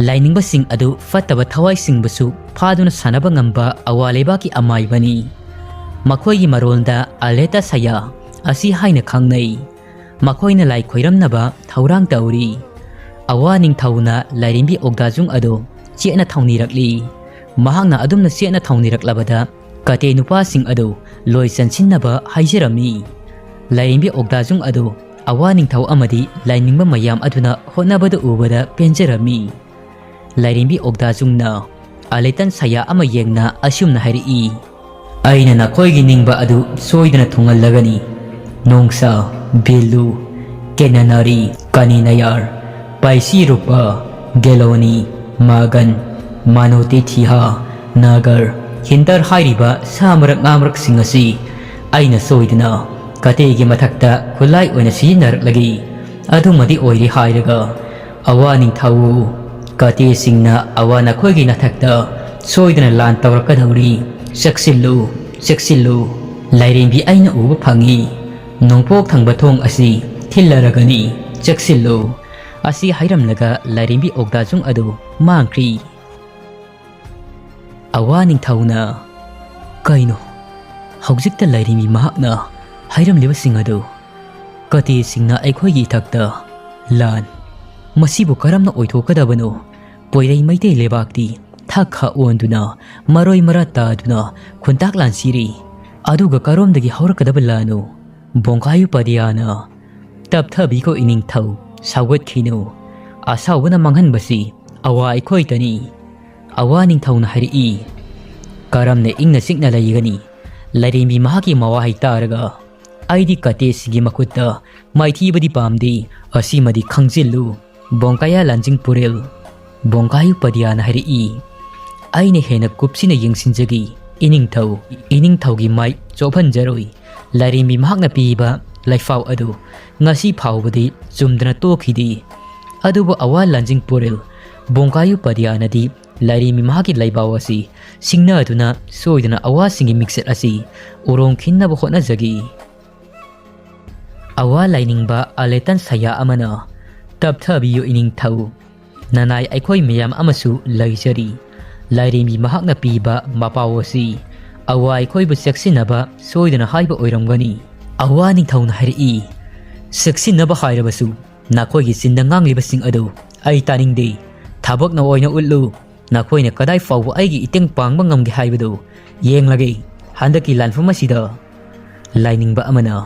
ꯂꯥꯏꯅꯤꯡꯕꯁꯤꯡ ꯑꯗꯨ ꯐꯠꯇꯕ ꯊꯋꯥꯏꯁꯤꯡꯕꯨꯁꯨ ꯐꯥꯗꯨꯅ ꯁꯥꯟꯅꯕ ꯉꯝꯕ ꯑꯋꯥ ꯂꯩꯕꯥꯛꯀꯤ ꯑꯃꯥꯏꯕꯅꯤ꯫ ꯃꯈꯣꯏꯒꯤ ꯃꯔꯣꯜꯗ ꯑꯂꯦꯇꯥ ꯁꯌꯥ ꯑꯁꯤ ꯍꯥꯏꯅ ꯈꯪꯅꯩ꯫ ꯃꯈꯣꯏꯅ ꯂꯥꯏ ꯈꯣꯏꯔꯝꯅꯕ ꯊꯧꯔꯥꯡ ꯇꯧꯔꯤ꯫ ꯑꯋꯥ ꯅꯤꯡꯊꯧꯅ ꯂꯥꯏꯔꯦꯝꯕꯤ ꯑꯣꯛꯗꯥꯖꯨꯡ ꯑꯗꯨ ꯆꯦꯠꯅ ꯊꯧꯅꯤꯔꯛꯂꯤ꯫ ꯃꯍꯥꯛꯅ ꯑꯗꯨꯝꯅ ꯆꯦꯠꯅ ꯊꯧꯅꯤꯔꯛꯂꯕꯗ ꯀꯥꯇꯦ ꯅꯨꯄꯥꯁꯤꯡ ꯑꯗꯨ ꯂꯣꯏ ꯆꯟꯁꯤꯟꯅꯕ ꯍꯥꯏꯖꯔꯝꯃꯤ꯫ ꯂꯥꯏꯔꯦꯝꯕꯤ ꯑꯣꯛꯗꯥꯖꯨꯡ ꯑꯗꯨ ꯑꯋꯥ ꯅꯤꯡꯊꯧ ꯑꯃꯗꯤ ꯂꯥꯏꯅꯤꯡꯕ ꯃꯌꯥꯝ ꯑꯗꯨꯅ ꯍꯣꯠꯅꯕꯗ ꯎꯕꯗ ꯄꯦꯟꯖꯔꯝꯃꯤ꯫ ꯂꯥꯏꯔꯦꯝꯕꯤ ꯑꯣꯛꯗꯥꯖꯨꯡꯅ ꯑꯂꯦꯇꯟ ꯁꯌꯥ ꯑꯃ ꯌꯦꯡꯅ ꯑꯁꯨꯝꯅ ꯍꯥꯏꯔꯛꯏ, "ꯑꯩꯅ ꯅꯈꯣꯏꯒꯤ ꯅꯤꯡꯕ ꯑꯗꯨ ꯁꯣꯏꯗꯅ ꯊꯨꯡꯍꯜꯂꯒꯅꯤ꯫ ꯅꯣꯡꯁꯥ, ꯕꯦꯂꯨ, ꯀꯦꯅꯥꯅꯥꯔꯤ, ꯀꯥꯅꯤꯅꯌꯥꯔ, ꯄꯥꯏꯁꯤ ꯔꯨꯄꯥ, ꯒꯦꯂꯣꯅꯤ, ꯃꯥꯒꯟ, ꯃꯥꯅꯣꯇꯤ ꯊꯤꯍꯥ, ꯅꯥꯒꯔ, ꯍꯤꯟꯗꯔ ꯍꯥꯏꯔꯤꯕ ꯁꯥ ꯃꯔꯛ ꯉꯥ ꯃꯔꯛꯁꯤꯡ ꯑꯁꯤ ꯑꯩꯅ ꯁꯣꯏꯗꯅ ꯀꯥꯇꯦꯒꯤ ꯃꯊꯛꯇ ꯈꯨꯠꯂꯥꯏ ꯑꯣꯏꯅ ꯁꯤꯖꯤꯟꯅꯔꯛꯂꯒꯦ꯫ ꯑꯗꯨꯃꯗꯤ ꯑꯣꯏꯔꯦ ꯍꯥꯏꯔꯒ ꯑꯋꯥ ꯅꯤꯡꯊꯧ ꯀꯥꯇꯦꯁꯤꯡꯅ ꯑꯋꯥ ꯅꯈꯣꯏꯒꯤ ꯅꯊꯛꯇ ꯁꯣꯏꯗꯅ ꯂꯥꯟ ꯇꯧꯔꯛꯀꯗꯧꯔꯤ꯫ ꯆꯦꯛꯁꯤꯜꯂꯨ, ꯆꯦꯛꯁꯤꯜꯂꯨ꯫ ꯂꯥꯏꯔꯦꯝꯕꯤ ꯑꯩꯅ ꯎꯕ ꯐꯪꯏ꯫ ꯅꯣꯡꯄꯣꯛ ꯊꯪꯕ ꯊꯣꯡ ꯑꯁꯤ ꯊꯤꯜꯂꯔꯒꯅꯤ꯫ ꯆꯦꯛꯁꯤꯜꯂꯨ"꯫ ꯑꯁꯤ ꯍꯥꯏꯔꯝꯂꯒ ꯂꯥꯏꯔꯦꯝꯕꯤ ꯑꯣꯛꯗꯥꯖꯨꯡ ꯑꯗꯨ ꯃꯥꯡꯈ꯭ꯔꯤ꯫ ꯑꯋꯥ ꯅꯤꯡꯊꯧꯅ ꯀꯩꯅꯣ? ꯍꯧꯖꯤꯛꯇ ꯂꯥꯏꯔꯦꯝꯕꯤ ꯃꯍꯥꯛꯅ ꯍꯥꯏꯔꯝꯂꯤꯕꯁꯤꯡ ꯑꯗꯨ? ꯀꯇꯦꯁꯤꯡꯅ ꯑꯩꯈꯣꯏꯒꯤ ꯏꯊꯛꯇ ꯂꯥꯟ? ꯃꯁꯤꯕꯨ ꯀꯔꯝꯅ ꯑꯣꯏꯊꯣꯛꯀꯗꯕꯅꯣ? ꯄꯣꯏꯔꯩ ꯃꯩꯇꯩ ꯂꯩꯕꯥꯛꯇꯤ ꯊꯛ ꯈꯥ ꯑꯣꯟꯗꯨꯅ, ꯃꯔꯣꯏ ꯃꯔꯥ ꯇꯥꯗꯨꯅ ꯈꯨꯟꯇꯥꯛ ꯂꯥꯟꯁꯤꯔꯤ꯫ ꯑꯗꯨꯒ ꯀꯔꯣꯝꯗꯒꯤ ꯍꯧꯔꯛꯀꯗꯕ ꯂꯥꯟꯅꯣ? ꯕꯣꯡꯀꯥꯌꯨ ꯄꯗꯤꯌꯥꯅ꯫ "ꯇꯞꯊꯕꯤꯈꯣ ꯏꯅꯤꯡꯊꯧ, ꯁꯥꯎꯒꯠꯈꯤꯅꯨ꯫ ꯑꯁꯥꯎꯕꯅ ꯃꯥꯡꯍꯟꯕꯁꯤ ꯑꯋꯥ ꯑꯩꯈꯣꯏꯇꯅꯤ"꯫ ꯑꯋꯥ ꯅꯤꯡꯊꯧꯅ ꯍꯥꯏꯔꯛꯏ꯫ ꯀꯔꯝꯅ ꯏꯪꯅ ꯆꯤꯛꯅ ꯂꯩꯒꯅꯤ? ꯂꯥꯏꯔꯦꯝꯕꯤ ꯃꯍꯥꯛꯀꯤ ꯃꯋꯥꯍꯩ ꯇꯥꯔꯒ, "ꯑꯩꯗꯤ ꯀꯇꯦꯁꯤꯒꯤ ꯃꯈꯨꯠꯇ ꯃꯥꯏꯊꯤꯕꯗꯤ ꯄꯥꯝꯗꯦ, ꯑꯁꯤꯃꯗꯤ ꯈꯪꯖꯤꯜꯂꯨ"꯫ ꯕꯣꯡꯀꯥꯌꯥ ꯂꯥꯟꯖꯤꯡ ꯄꯨꯔꯦꯜ꯫ ꯕꯣꯡꯀꯥꯌꯨ ꯄꯗꯤꯌꯥꯅ ꯍꯥꯏꯔꯛꯏ꯫ "ꯑꯩꯅ ꯍꯦꯟꯅ ꯀꯨꯞꯁꯤꯟꯅ ꯌꯦꯡꯁꯤꯟꯖꯒꯦ ꯏꯅꯤꯡꯊꯧ꯫ ꯏꯅꯤꯡꯊꯧꯒꯤ ꯃꯥꯏ ꯆꯣꯞꯍꯟꯖꯔꯣꯏ꯫ ꯂꯥꯏꯔꯦꯝꯕꯤ ꯃꯍꯥꯛꯅ ꯄꯤꯕ ꯂꯥꯏꯐꯥꯎ ꯑꯗꯨ ꯉꯁꯤ ꯐꯥꯎꯕꯗꯤ ꯆꯨꯝꯗꯅ ꯇꯣꯛꯈꯤꯗꯦ"꯫ ꯑꯗꯨꯕꯨ ꯑꯋꯥ ꯂꯥꯟꯖꯤꯡ ꯄꯨꯔꯦꯜ ꯕꯣꯡꯀꯥꯌꯨ ꯄꯗꯤꯌꯥꯅꯗꯤ ꯂꯥꯏꯔꯦꯝꯕꯤ ꯃꯍꯥꯛꯀꯤ ꯂꯥꯏꯕꯥꯎ ꯑꯁꯤ ꯁꯤꯡꯅꯗꯨꯅ ꯁꯣꯏꯗꯅ ꯑꯋꯥꯁꯤꯡꯒꯤ ꯃꯤꯡꯆꯠ ꯑꯁꯤ ꯎꯔꯣꯡ ꯈꯤꯟꯅꯕ ꯍꯣꯠꯅꯖꯈꯤ꯫ ꯑꯋꯥ ꯂꯥꯏꯅꯤꯡꯕ ꯑꯂꯦꯇꯟ ꯁꯌꯥ ꯑꯃꯅ, "ꯇꯞꯊꯕꯤꯌꯨ ꯏꯅꯤꯡꯊꯧ꯫ ꯅꯅꯥꯏ ꯑꯩꯈꯣꯏ ꯃꯌꯥꯝ ꯑꯃꯁꯨ ꯂꯩꯖꯔꯤ꯫ ꯂꯥꯏꯔꯦꯝꯕꯤ ꯃꯍꯥꯛꯅ ꯄꯤꯕ ꯃꯄꯥꯎ ꯑꯁꯤ ꯑꯋꯥ ꯑꯩꯈꯣꯏꯕꯨ ꯆꯦꯛꯁꯤꯟꯅꯕ ꯁꯣꯏꯗꯅ ꯍꯥꯏꯕ ꯑꯣꯏꯔꯝꯒꯅꯤ"꯫ ꯑꯋꯥ ꯅꯤꯡꯊꯧꯅ ꯍꯥꯏꯔꯛꯏ꯫ "ꯆꯦꯛꯁꯤꯟꯅꯕ ꯍꯥꯏꯔꯕꯁꯨ ꯅꯈꯣꯏꯒꯤ ꯆꯤꯟꯗ ꯉꯥꯡꯂꯤꯕꯁꯤꯡ ꯑꯗꯨ ꯑꯩ ꯇꯥꯅꯤꯡꯗꯦ꯫ ꯊꯕꯛꯅ ꯑꯣꯏꯅ ꯎꯠꯂꯨ꯫ ꯅꯈꯣꯏꯅ ꯀꯗꯥꯏ ꯐꯥꯎꯕ ꯑꯩꯒꯤ ꯏꯇꯦꯡ ꯄꯥꯡꯕ ꯉꯝꯒꯦ ꯍꯥꯏꯕꯗꯨ ꯌꯦꯡꯂꯒꯦ ꯍꯟꯗꯛꯀꯤ ꯂꯥꯟꯐꯝ ꯑꯁꯤꯗ"꯫ ꯂꯥꯏꯅꯤꯡꯕ ꯑꯃꯅ,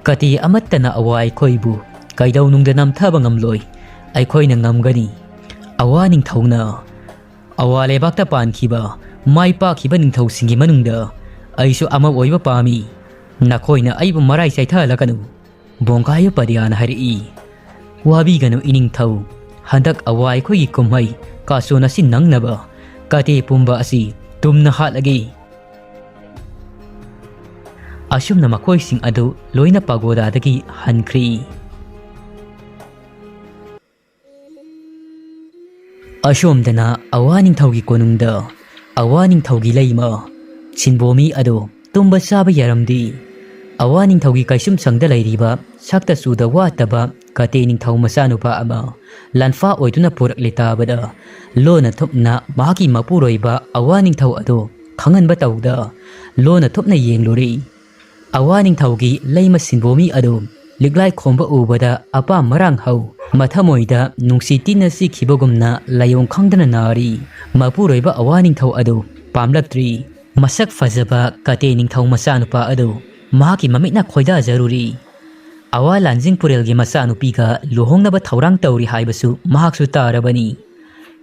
"ꯀꯇꯤ ꯑꯃꯠꯇꯅ ꯑꯋꯥ ꯑꯩꯈꯣꯏꯕꯨ ꯀꯩꯗꯧꯅꯨꯡꯗ ꯅꯝꯊꯕ ꯉꯝꯂꯣꯏ꯫ ꯑꯩꯈꯣꯏꯅ ꯉꯝꯒꯅꯤ"꯫ ꯑꯋꯥ ꯅꯤꯡꯊꯧꯅ, "ꯑꯋꯥ ꯂꯩꯕꯥꯛꯇ ꯄꯥꯟꯈꯤꯕ ꯃꯥꯏ ꯄꯥꯛꯈꯤꯕ ꯅꯤꯡꯊꯧꯁꯤꯡꯒꯤ ꯃꯅꯨꯡꯗ ꯑꯩꯁꯨ ꯑꯃ ꯑꯣꯏꯕ ꯄꯥꯝꯃꯤ꯫ ꯅꯈꯣꯏꯅ ꯑꯩꯕꯨ ꯃꯔꯥꯏ ꯆꯥꯏꯊꯍꯜꯂꯛꯀꯅꯨ"꯫ ꯕꯣꯡꯒꯥꯌꯨ ꯄꯗꯤꯌꯥꯅ ꯍꯥꯏꯔꯛꯏ, "ꯋꯥꯕꯤꯒꯅꯨ ꯏꯅꯤꯡꯊꯧ, ꯍꯟꯗꯛ ꯑꯋꯥ ꯑꯩꯈꯣꯏꯒꯤ ꯀꯨꯝꯍꯩ ꯀꯥꯁꯣꯟ ꯑꯁꯤ ꯅꯪꯅꯕ ꯀꯥꯇꯦ ꯄꯨꯝꯕ ꯑꯁꯤ ꯇꯨꯝꯅ ꯍꯥꯠꯂꯒꯦ"꯫ ꯑꯁꯨꯝꯅ ꯃꯈꯣꯏꯁꯤꯡ ꯑꯗꯨ ꯂꯣꯏꯅ ꯄꯥꯒꯣꯗꯥꯗꯒꯤ ꯍꯟꯈ꯭ꯔꯤ꯫ ꯑꯁꯣꯝꯗꯅ ꯑꯋꯥ ꯅꯤꯡꯊꯧꯒꯤ ꯀꯣꯅꯨꯡꯗ ꯑꯋꯥ ꯅꯤꯡꯊꯧꯒꯤ ꯂꯩꯃ ꯁꯤꯟꯕꯣꯃꯤ ꯑꯗꯨ ꯇꯨꯝꯕ ꯆꯥꯕ ꯌꯥꯔꯝꯗꯦ꯫ ꯑꯋꯥ ꯅꯤꯡꯊꯧꯒꯤ ꯀꯩꯁꯨꯝꯁꯪꯗ ꯂꯩꯔꯤꯕ ꯁꯛꯇ ꯆꯨꯗ ꯋꯥꯠꯇꯕ ꯀꯥꯇꯦ ꯅꯤꯡꯊꯧ ꯃꯆꯥꯅꯨꯄꯥ ꯑꯃ ꯂꯥꯟꯐꯥ ꯑꯣꯏꯗꯨꯅ ꯄꯨꯔꯛꯂꯦ ꯇꯥꯕꯗ, ꯂꯣꯟꯅ ꯊꯨꯞꯅ ꯃꯍꯥꯛꯀꯤ ꯃꯄꯨꯔꯣꯏꯕ ꯑꯋꯥ ꯅꯤꯡꯊꯧ ꯑꯗꯨ ꯈꯪꯍꯟꯕ ꯇꯧꯗ ꯂꯣꯟꯅ ꯊꯨꯞꯅ ꯌꯦꯡꯂꯨꯔꯤ꯫ ꯑꯋꯥ ꯅꯤꯡꯊꯧꯒꯤ ꯂꯩꯃ ꯁꯤꯟꯕꯣꯃꯤ ꯑꯗꯨ ꯂꯤꯛꯂꯥꯏ ꯈꯣꯝꯕ ꯎꯕꯗ ꯑꯄꯥꯝ ꯃꯔꯥꯡ ꯍꯧ, ꯃꯊꯃꯣꯏꯗ ꯅꯨꯡꯁꯤ ꯇꯤꯟꯅ ꯁꯤꯈꯤꯕꯒꯨꯝꯅ ꯂꯥꯏꯑꯣꯡ ꯈꯪꯗꯅ ꯅꯥꯔꯤ꯫ ꯃꯄꯨꯔꯣꯏꯕ ꯑꯋꯥ ꯅꯤꯡꯊꯧ ꯑꯗꯨ ꯄꯥꯝꯂꯛꯇ꯭ꯔꯤ꯫ ꯃꯁꯛ ꯐꯖꯕ ꯀꯇꯦ ꯅꯤꯡꯊꯧ ꯃꯆꯥꯅꯨꯄꯥ ꯑꯗꯨ ꯃꯍꯥꯛꯀꯤ ꯃꯃꯤꯠꯅ ꯈꯣꯏꯗꯥꯖꯔꯨꯔꯤ꯫ ꯑꯋꯥ ꯂꯥꯟꯖꯤꯡ ꯄꯨꯔꯦꯜꯒꯤ ꯃꯆꯥꯅꯨꯄꯤꯒ ꯂꯨꯍꯣꯡꯅꯕ ꯊꯧꯔꯥꯡ ꯇꯧꯔꯤ ꯍꯥꯏꯕꯁꯨ ꯃꯍꯥꯛꯁꯨ ꯇꯥꯔꯕꯅꯤ꯫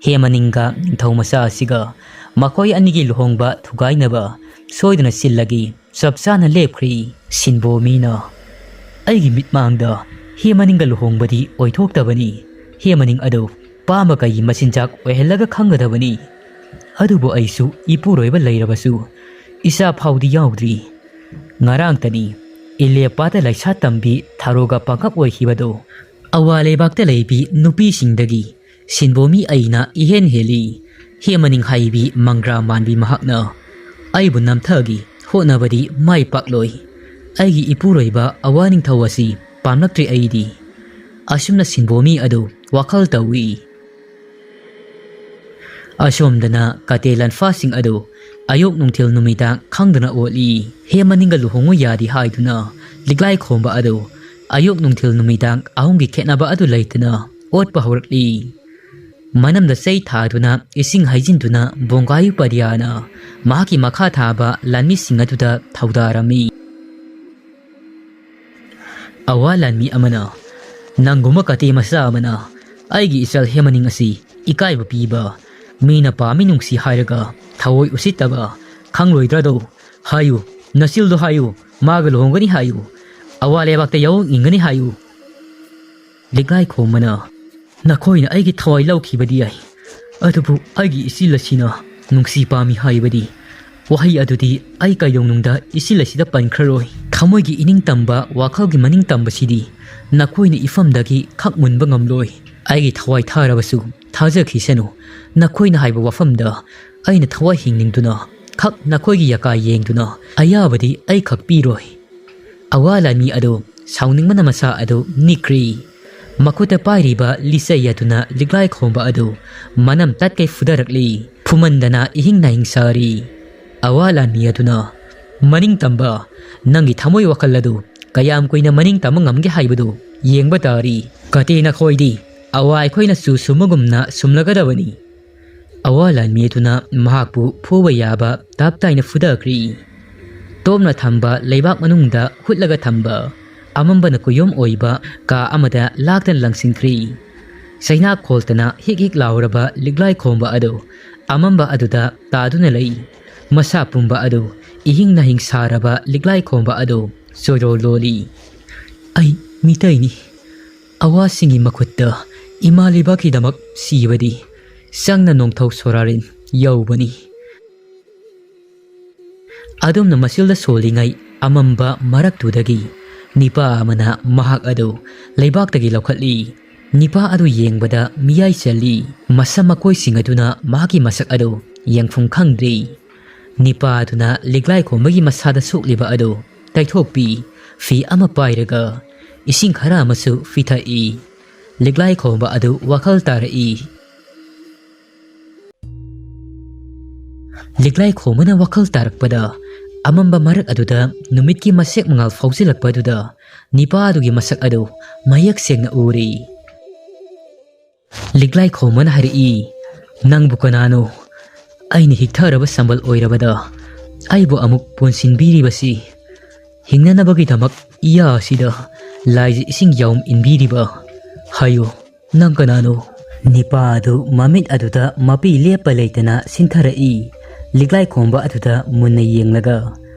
ꯍꯦꯃꯅꯤꯡꯒ ꯅꯤꯡꯊꯧ ꯃꯆꯥ ꯑꯁꯤꯒ ꯃꯈꯣꯏ ꯑꯅꯤꯒꯤ ꯂꯨꯍꯣꯡꯕ ꯊꯨꯒꯥꯏꯅꯕ ꯁꯣꯏꯗꯅ ꯁꯤꯜꯂꯒꯦ ꯆꯞ ꯆꯥꯅ ꯂꯦꯞꯈ꯭ꯔꯤ꯫ ꯁꯤꯟꯕꯣ ꯃꯤꯅ ꯑꯩꯒꯤ ꯃꯤꯠꯃꯥꯡꯗ ꯍꯦꯃꯅꯤꯡꯒ ꯂꯨꯍꯣꯡꯕꯗꯤ ꯑꯣꯏꯊꯣꯛꯇꯕꯅꯤ꯫ ꯍꯦꯃꯅꯤꯡ ꯑꯗꯨ ꯄꯥꯝꯕ ꯀꯩꯒꯤ ꯃꯆꯤꯟꯖꯥꯛ ꯑꯣꯏꯍꯜꯂꯒ ꯈꯪꯒꯗꯕꯅꯤ꯫ ꯑꯗꯨꯕꯨ ꯑꯩꯁꯨ ꯏꯄꯨꯔꯣꯏꯕ ꯂꯩꯔꯕꯁꯨ ꯏꯆꯥ ꯐꯥꯎꯗꯤ ꯌꯥꯎꯗ꯭ꯔꯤ꯫ ꯉꯔꯥꯡꯇꯅꯤ ꯏꯂꯦꯄꯥꯗ ꯂꯩꯁꯥ ꯇꯝꯕꯤ ꯊꯥꯔꯣꯒ ꯄꯥꯡꯀꯞ ꯑꯣꯏꯈꯤꯕꯗꯨ꯫ ꯑꯋꯥ ꯂꯩꯕꯥꯛꯇ ꯂꯩꯕꯤ ꯅꯨꯄꯤꯁꯤꯡꯗꯒꯤ ꯁꯤꯟꯕꯣꯃꯤ ꯑꯩꯅ ꯏꯍꯦꯟ ꯍꯦꯜꯂꯤ꯫ ꯍꯦꯃꯅꯤꯡ ꯍꯥꯏꯕꯤ ꯃꯪꯒ꯭ꯔꯥ ꯃꯥꯟꯕꯤ ꯃꯍꯥꯛꯅ ꯑꯩꯕꯨ ꯅꯝꯊꯒꯤ ꯍꯣꯠꯅꯕꯗꯤ ꯃꯥꯏ ꯄꯥꯛꯂꯣꯏ꯫ ꯑꯩꯒꯤ ꯏꯄꯨꯔꯣꯏꯕ ꯑꯋꯥ ꯅꯤꯡꯊꯧ ꯑꯁꯤ ꯄꯥꯝꯂꯛꯇ꯭ꯔꯦ ꯑꯩꯗꯤ꯫ ꯑꯁꯨꯝꯅ ꯁꯤꯟꯕꯣꯃꯤ ꯑꯗꯨ ꯋꯥꯈꯜ ꯇꯧꯏ꯫ ꯑꯁꯣꯝꯗꯅ ꯀꯇꯦ ꯂꯟꯐꯥꯁꯤꯡ ꯑꯗꯨ ꯑꯌꯨꯛ ꯅꯨꯡꯊꯤꯜ ꯅꯨꯃꯤꯗꯥꯡ ꯈꯪꯗꯅ ꯑꯣꯠꯂꯤ꯫ ꯍꯦꯃꯅꯤꯡꯒ ꯂꯨꯍꯣꯡꯉꯨ ꯌꯥꯗꯦ ꯍꯥꯏꯗꯨꯅ ꯂꯤꯛꯂꯥꯏ ꯈꯣꯝꯕ ꯑꯗꯨ ꯑꯌꯨꯛ ꯅꯨꯡꯊꯤꯜ ꯅꯨꯃꯤꯗꯥꯡ ꯑꯍꯨꯝꯒꯤ ꯈꯦꯠꯅꯕ ꯑꯗꯨ ꯂꯩꯇꯅ ꯑꯣꯠꯄ ꯍꯧꯔꯛꯂꯤ꯫ ꯃꯅꯝꯗ ꯆꯩ ꯊꯥꯗꯨꯅ ꯏꯁꯤꯡ ꯍꯩꯖꯤꯟꯗꯨꯅ ꯕꯣꯡꯒꯥꯌꯨ ꯄꯔꯤꯌꯥꯅ ꯃꯍꯥꯛꯀꯤ ꯃꯈꯥ ꯊꯥꯕ ꯂꯥꯟꯃꯤꯁꯤꯡ ꯑꯗꯨꯗ ꯊꯧꯗꯥꯔꯝꯃꯤ꯫ ꯑꯋꯥ ꯂꯥꯟꯃꯤ ꯑꯃꯅ, "ꯅꯪꯒꯨꯝꯕ ꯀꯇꯦ ꯃꯆꯥ ꯑꯃꯅ ꯑꯩꯒꯤ ꯏꯆꯜ ꯍꯦꯃꯅꯤꯡ ꯑꯁꯤ ꯏꯀꯥꯏꯕ ꯄꯤꯕ, ꯃꯤꯅ ꯄꯥꯝꯃꯤ ꯅꯨꯡꯁꯤ ꯍꯥꯏꯔꯒ ꯊꯑꯣꯏ ꯎꯁꯤꯠꯇꯕ, ꯈꯪꯂꯣꯏꯗ꯭ꯔꯗꯣ? ꯍꯥꯏꯌꯨ, ꯅꯆꯤꯜꯗꯣ ꯍꯥꯏꯌꯨ, ꯃꯥꯒ ꯂꯨꯍꯣꯡꯒꯅꯤ ꯍꯥꯏꯌꯨ꯫ ꯑꯋꯥ ꯂꯩꯕꯥꯛꯇ ꯌꯥꯑꯣꯡ ꯏꯟꯒꯅꯤ ꯍꯥꯏꯌꯨ꯫" ꯂꯤꯛꯂꯥꯏ ꯈꯣꯝꯕꯅ, "ꯅꯈꯣꯏꯅ ꯑꯩꯒꯤ ꯊꯋꯥꯏ ꯂꯧꯈꯤꯕꯗꯤ ꯌꯥꯏ, ꯑꯗꯨꯕꯨ ꯑꯩꯒꯤ ꯏꯆꯤꯜ ꯑꯁꯤꯅ ꯅꯨꯡꯁꯤ ꯄꯥꯝꯃꯤ ꯍꯥꯏꯕꯗꯤ ꯋꯥꯍꯩ ꯑꯗꯨꯗꯤ ꯑꯩ ꯀꯩꯗꯧꯅꯨꯡꯗ ꯏꯆꯤꯜ ꯑꯁꯤꯗ ꯄꯟꯈ꯭ꯔꯔꯣꯏ꯫ ꯊꯃꯣꯏꯒꯤ ꯏꯅꯤꯡ ꯇꯝꯕ, ꯋꯥꯈꯜꯒꯤ ꯃꯅꯤꯡ ꯇꯝꯕꯁꯤꯗꯤ ꯅꯈꯣꯏꯅ ꯏꯐꯝꯗꯒꯤ ꯈꯛ ꯃꯨꯟꯕ ꯉꯝꯂꯣꯏ꯫ ꯑꯩꯒꯤ ꯊꯋꯥꯏ ꯊꯥꯔꯕꯁꯨ ꯊꯥꯖꯈꯤꯁꯅꯨ꯫ ꯅꯈꯣꯏꯅ ꯍꯥꯏꯕ ꯋꯥꯐꯝꯗ ꯑꯩꯅ ꯊꯋꯥꯏ ꯍꯤꯡꯅꯤꯡꯗꯨꯅ ꯈꯛ ꯅꯈꯣꯏꯒꯤ ꯌꯥꯀꯥ ꯌꯦꯡꯗꯨꯅ ꯑꯌꯥꯕꯗꯤ ꯑꯩ ꯈꯛ ꯄꯤꯔꯣꯏ꯫" ꯑꯋꯥ ꯂꯥꯟꯃꯤ ꯑꯗꯨ ꯁꯥꯎꯅꯤꯡꯕꯅ ꯃꯁꯥ ꯑꯗꯨ ꯅꯤꯛꯈ꯭ꯔꯤ꯫ ꯃꯈꯨꯠꯇ ꯄꯥꯏꯔꯤꯕ ꯂꯤꯆꯩ ꯑꯗꯨꯅ ꯂꯤꯛꯂꯥꯏ ꯈꯣꯝꯕ ꯑꯗꯨ ꯃꯅꯝ ꯇꯠꯀꯩ ꯐꯨꯗꯔꯛꯂꯤ꯫ ꯐꯨꯃꯟꯗꯅ ꯏꯍꯤꯡ ꯅꯥꯍꯤꯡ ꯁꯥꯔꯤ꯫ ꯑꯋꯥ ꯂꯥꯟꯃꯤ ꯑꯗꯨꯅ, "ꯃꯅꯤꯡ ꯇꯝꯕ, ꯅꯪꯒꯤ ꯊꯃꯣꯏ ꯋꯥꯈꯜ ꯑꯗꯨ ꯀꯌꯥꯝ ꯀꯨꯏꯅ ꯃꯅꯤꯡ ꯇꯝꯕ ꯉꯝꯒꯦ ꯍꯥꯏꯕꯗꯨ ꯌꯦꯡꯕ ꯇꯥꯔꯤ꯫ ꯀꯇꯦ ꯅꯈꯣꯏꯗꯤ ꯑꯋꯥ ꯑꯩꯈꯣꯏꯅ ꯆꯨ ꯁꯨꯝꯕꯒꯨꯝꯅ ꯁꯨꯝꯂꯒꯗꯕꯅꯤ"꯫ ꯑꯋꯥ ꯂꯥꯟꯃꯤ ꯑꯗꯨꯅ ꯃꯍꯥꯛꯄꯨ ꯐꯨꯕ ꯌꯥꯕ ꯇꯞ ꯇꯥꯏꯅ ꯐꯨꯊꯈ꯭ꯔꯤ꯫ ꯇꯣꯞꯅ ꯊꯝꯕ ꯂꯩꯕꯥꯛ ꯃꯅꯨꯡꯗ ꯍꯨꯠꯂꯒ ꯊꯝꯕ ꯑꯃꯝꯕꯅ ꯀꯨꯌꯣꯝ ꯑꯣꯏꯕ ꯀꯥ ꯑꯃꯗ ꯂꯥꯛꯇꯅ ꯂꯪꯁꯤꯟꯈ꯭ꯔꯤ꯫ ꯆꯩꯅꯥ ꯈꯣꯜꯇꯅ ꯍꯤꯛ ꯍꯤꯛ ꯂꯥꯎꯔꯕ ꯂꯤꯛꯂꯥꯏ ꯈꯣꯝꯕ ꯑꯗꯨ ꯑꯃꯝꯕ ꯑꯗꯨꯗ ꯇꯥꯗꯨꯅ ꯂꯩ꯫ ꯃꯁꯥ ꯄꯨꯝꯕ ꯑꯗꯨ ꯏꯍꯤꯡ ꯅꯥꯍꯤꯡ ꯁꯥꯔꯕ ꯂꯤꯛꯂꯥꯏ ꯈꯣꯝꯕ ꯑꯗꯨ ꯆꯣꯏꯔꯣꯜ ꯂꯣꯜꯂꯤ꯫ "ꯑꯩ ꯃꯤꯇꯩꯅꯤ꯫ ꯑꯋꯥꯁꯤꯡꯒꯤ ꯃꯈꯨꯠꯇ ꯏꯃꯥ ꯂꯩꯕꯥꯛꯀꯤꯗꯃꯛ ꯁꯤꯕꯗꯤ ꯆꯪꯅ ꯅꯣꯡꯊꯧ ꯁꯣꯔꯥꯔꯦꯟ ꯌꯧꯕꯅꯤ"꯫ ꯑꯗꯨꯝꯅ ꯃꯆꯤꯜꯗ ꯁꯣꯜꯂꯤꯉꯩ ꯑꯃꯝꯕ ꯃꯔꯛꯇꯨꯗꯒꯤ ꯅꯤꯄꯥ ꯑꯃꯅ ꯃꯍꯥꯛ ꯑꯗꯨ ꯂꯩꯕꯥꯛꯇꯒꯤ ꯂꯧꯈꯠꯂꯤ꯫ ꯅꯤꯄꯥ ꯑꯗꯨ ꯌꯦꯡꯕꯗ ꯃꯤꯌꯥꯏ ꯆꯜꯂꯤ꯫ ꯃꯁꯝ ꯃꯀꯣꯏꯁꯤꯡ ꯑꯗꯨꯅ ꯃꯍꯥꯛꯀꯤ ꯃꯁꯛ ꯑꯗꯨ ꯌꯦꯡꯐꯝ ꯈꯪꯗ꯭ꯔꯤ꯫ ꯅꯤꯄꯥ ꯑꯗꯨꯅ ꯂꯤꯛꯂꯥꯏ ꯈꯣꯝꯕꯒꯤ ꯃꯁꯥꯗ ꯁꯣꯛꯂꯤꯕ ꯑꯗꯨ ꯇꯩꯊꯣꯛꯄꯤ꯫ ꯐꯤ ꯑꯃ ꯄꯥꯏꯔꯒ ꯏꯁꯤꯡ ꯈꯔ ꯑꯃꯁꯨ ꯄꯤꯊꯛꯏ꯫ ꯂꯤꯛꯂꯥꯏ ꯈꯣꯝꯕ ꯑꯗꯨ ꯋꯥꯈꯜ ꯇꯥꯔꯛꯏ꯫ ꯂꯤꯛꯂꯥꯏ ꯈꯣꯝꯕꯅ ꯋꯥꯈꯜ ꯇꯥꯔꯛꯄꯗ, ꯑꯃꯝꯕ ꯃꯔꯛ ꯑꯗꯨꯗ ꯅꯨꯃꯤꯠꯀꯤ ꯃꯁꯦꯛ ꯃꯉꯥꯜ ꯐꯥꯎꯖꯤꯜꯂꯛꯄ ꯑꯗꯨꯗ ꯅꯤꯄꯥ ꯑꯗꯨꯒꯤ ꯃꯁꯛ ꯑꯗꯨ ꯃꯌꯦꯛ ꯁꯦꯡꯅ ꯎꯔꯤ꯫ ꯂꯤꯛꯂꯥꯏ ꯈꯣꯝꯕꯅ ꯍꯥꯏꯔꯛꯏ, "ꯅꯪꯕꯨ ꯀꯅꯥꯅꯣ? ꯑꯩꯅ ꯍꯤꯛꯊꯔꯕ ꯁꯝꯕꯜ ꯑꯣꯏꯔꯕꯗ ꯑꯩꯕꯨ ꯑꯃꯨꯛ ꯄꯨꯟꯁꯤꯟꯕꯤꯔꯤꯕꯁꯤ, ꯍꯤꯡꯅꯅꯕꯒꯤꯗꯃꯛ ꯏꯌꯥ ꯑꯁꯤꯗ ꯂꯥꯏꯖ ꯏꯁꯤꯡ ꯌꯥꯎꯝ ꯏꯟꯕꯤꯔꯤꯕ, ꯍꯥꯏꯌꯨ, ꯅꯪ ꯀꯅꯥꯅꯣ?" ꯅꯤꯄꯥ ꯑꯗꯨ ꯃꯃꯤꯠ ꯑꯗꯨꯗ ꯃꯄꯤ ꯂꯦꯞꯄ ꯂꯩꯇꯅ ꯁꯤꯟꯊꯔꯛꯏ꯫ ꯂꯤꯛꯂꯥꯏ ꯈꯣꯝꯕ ꯑꯗꯨꯗ ꯃꯨꯟꯅ ꯌꯦꯡꯂꯒ,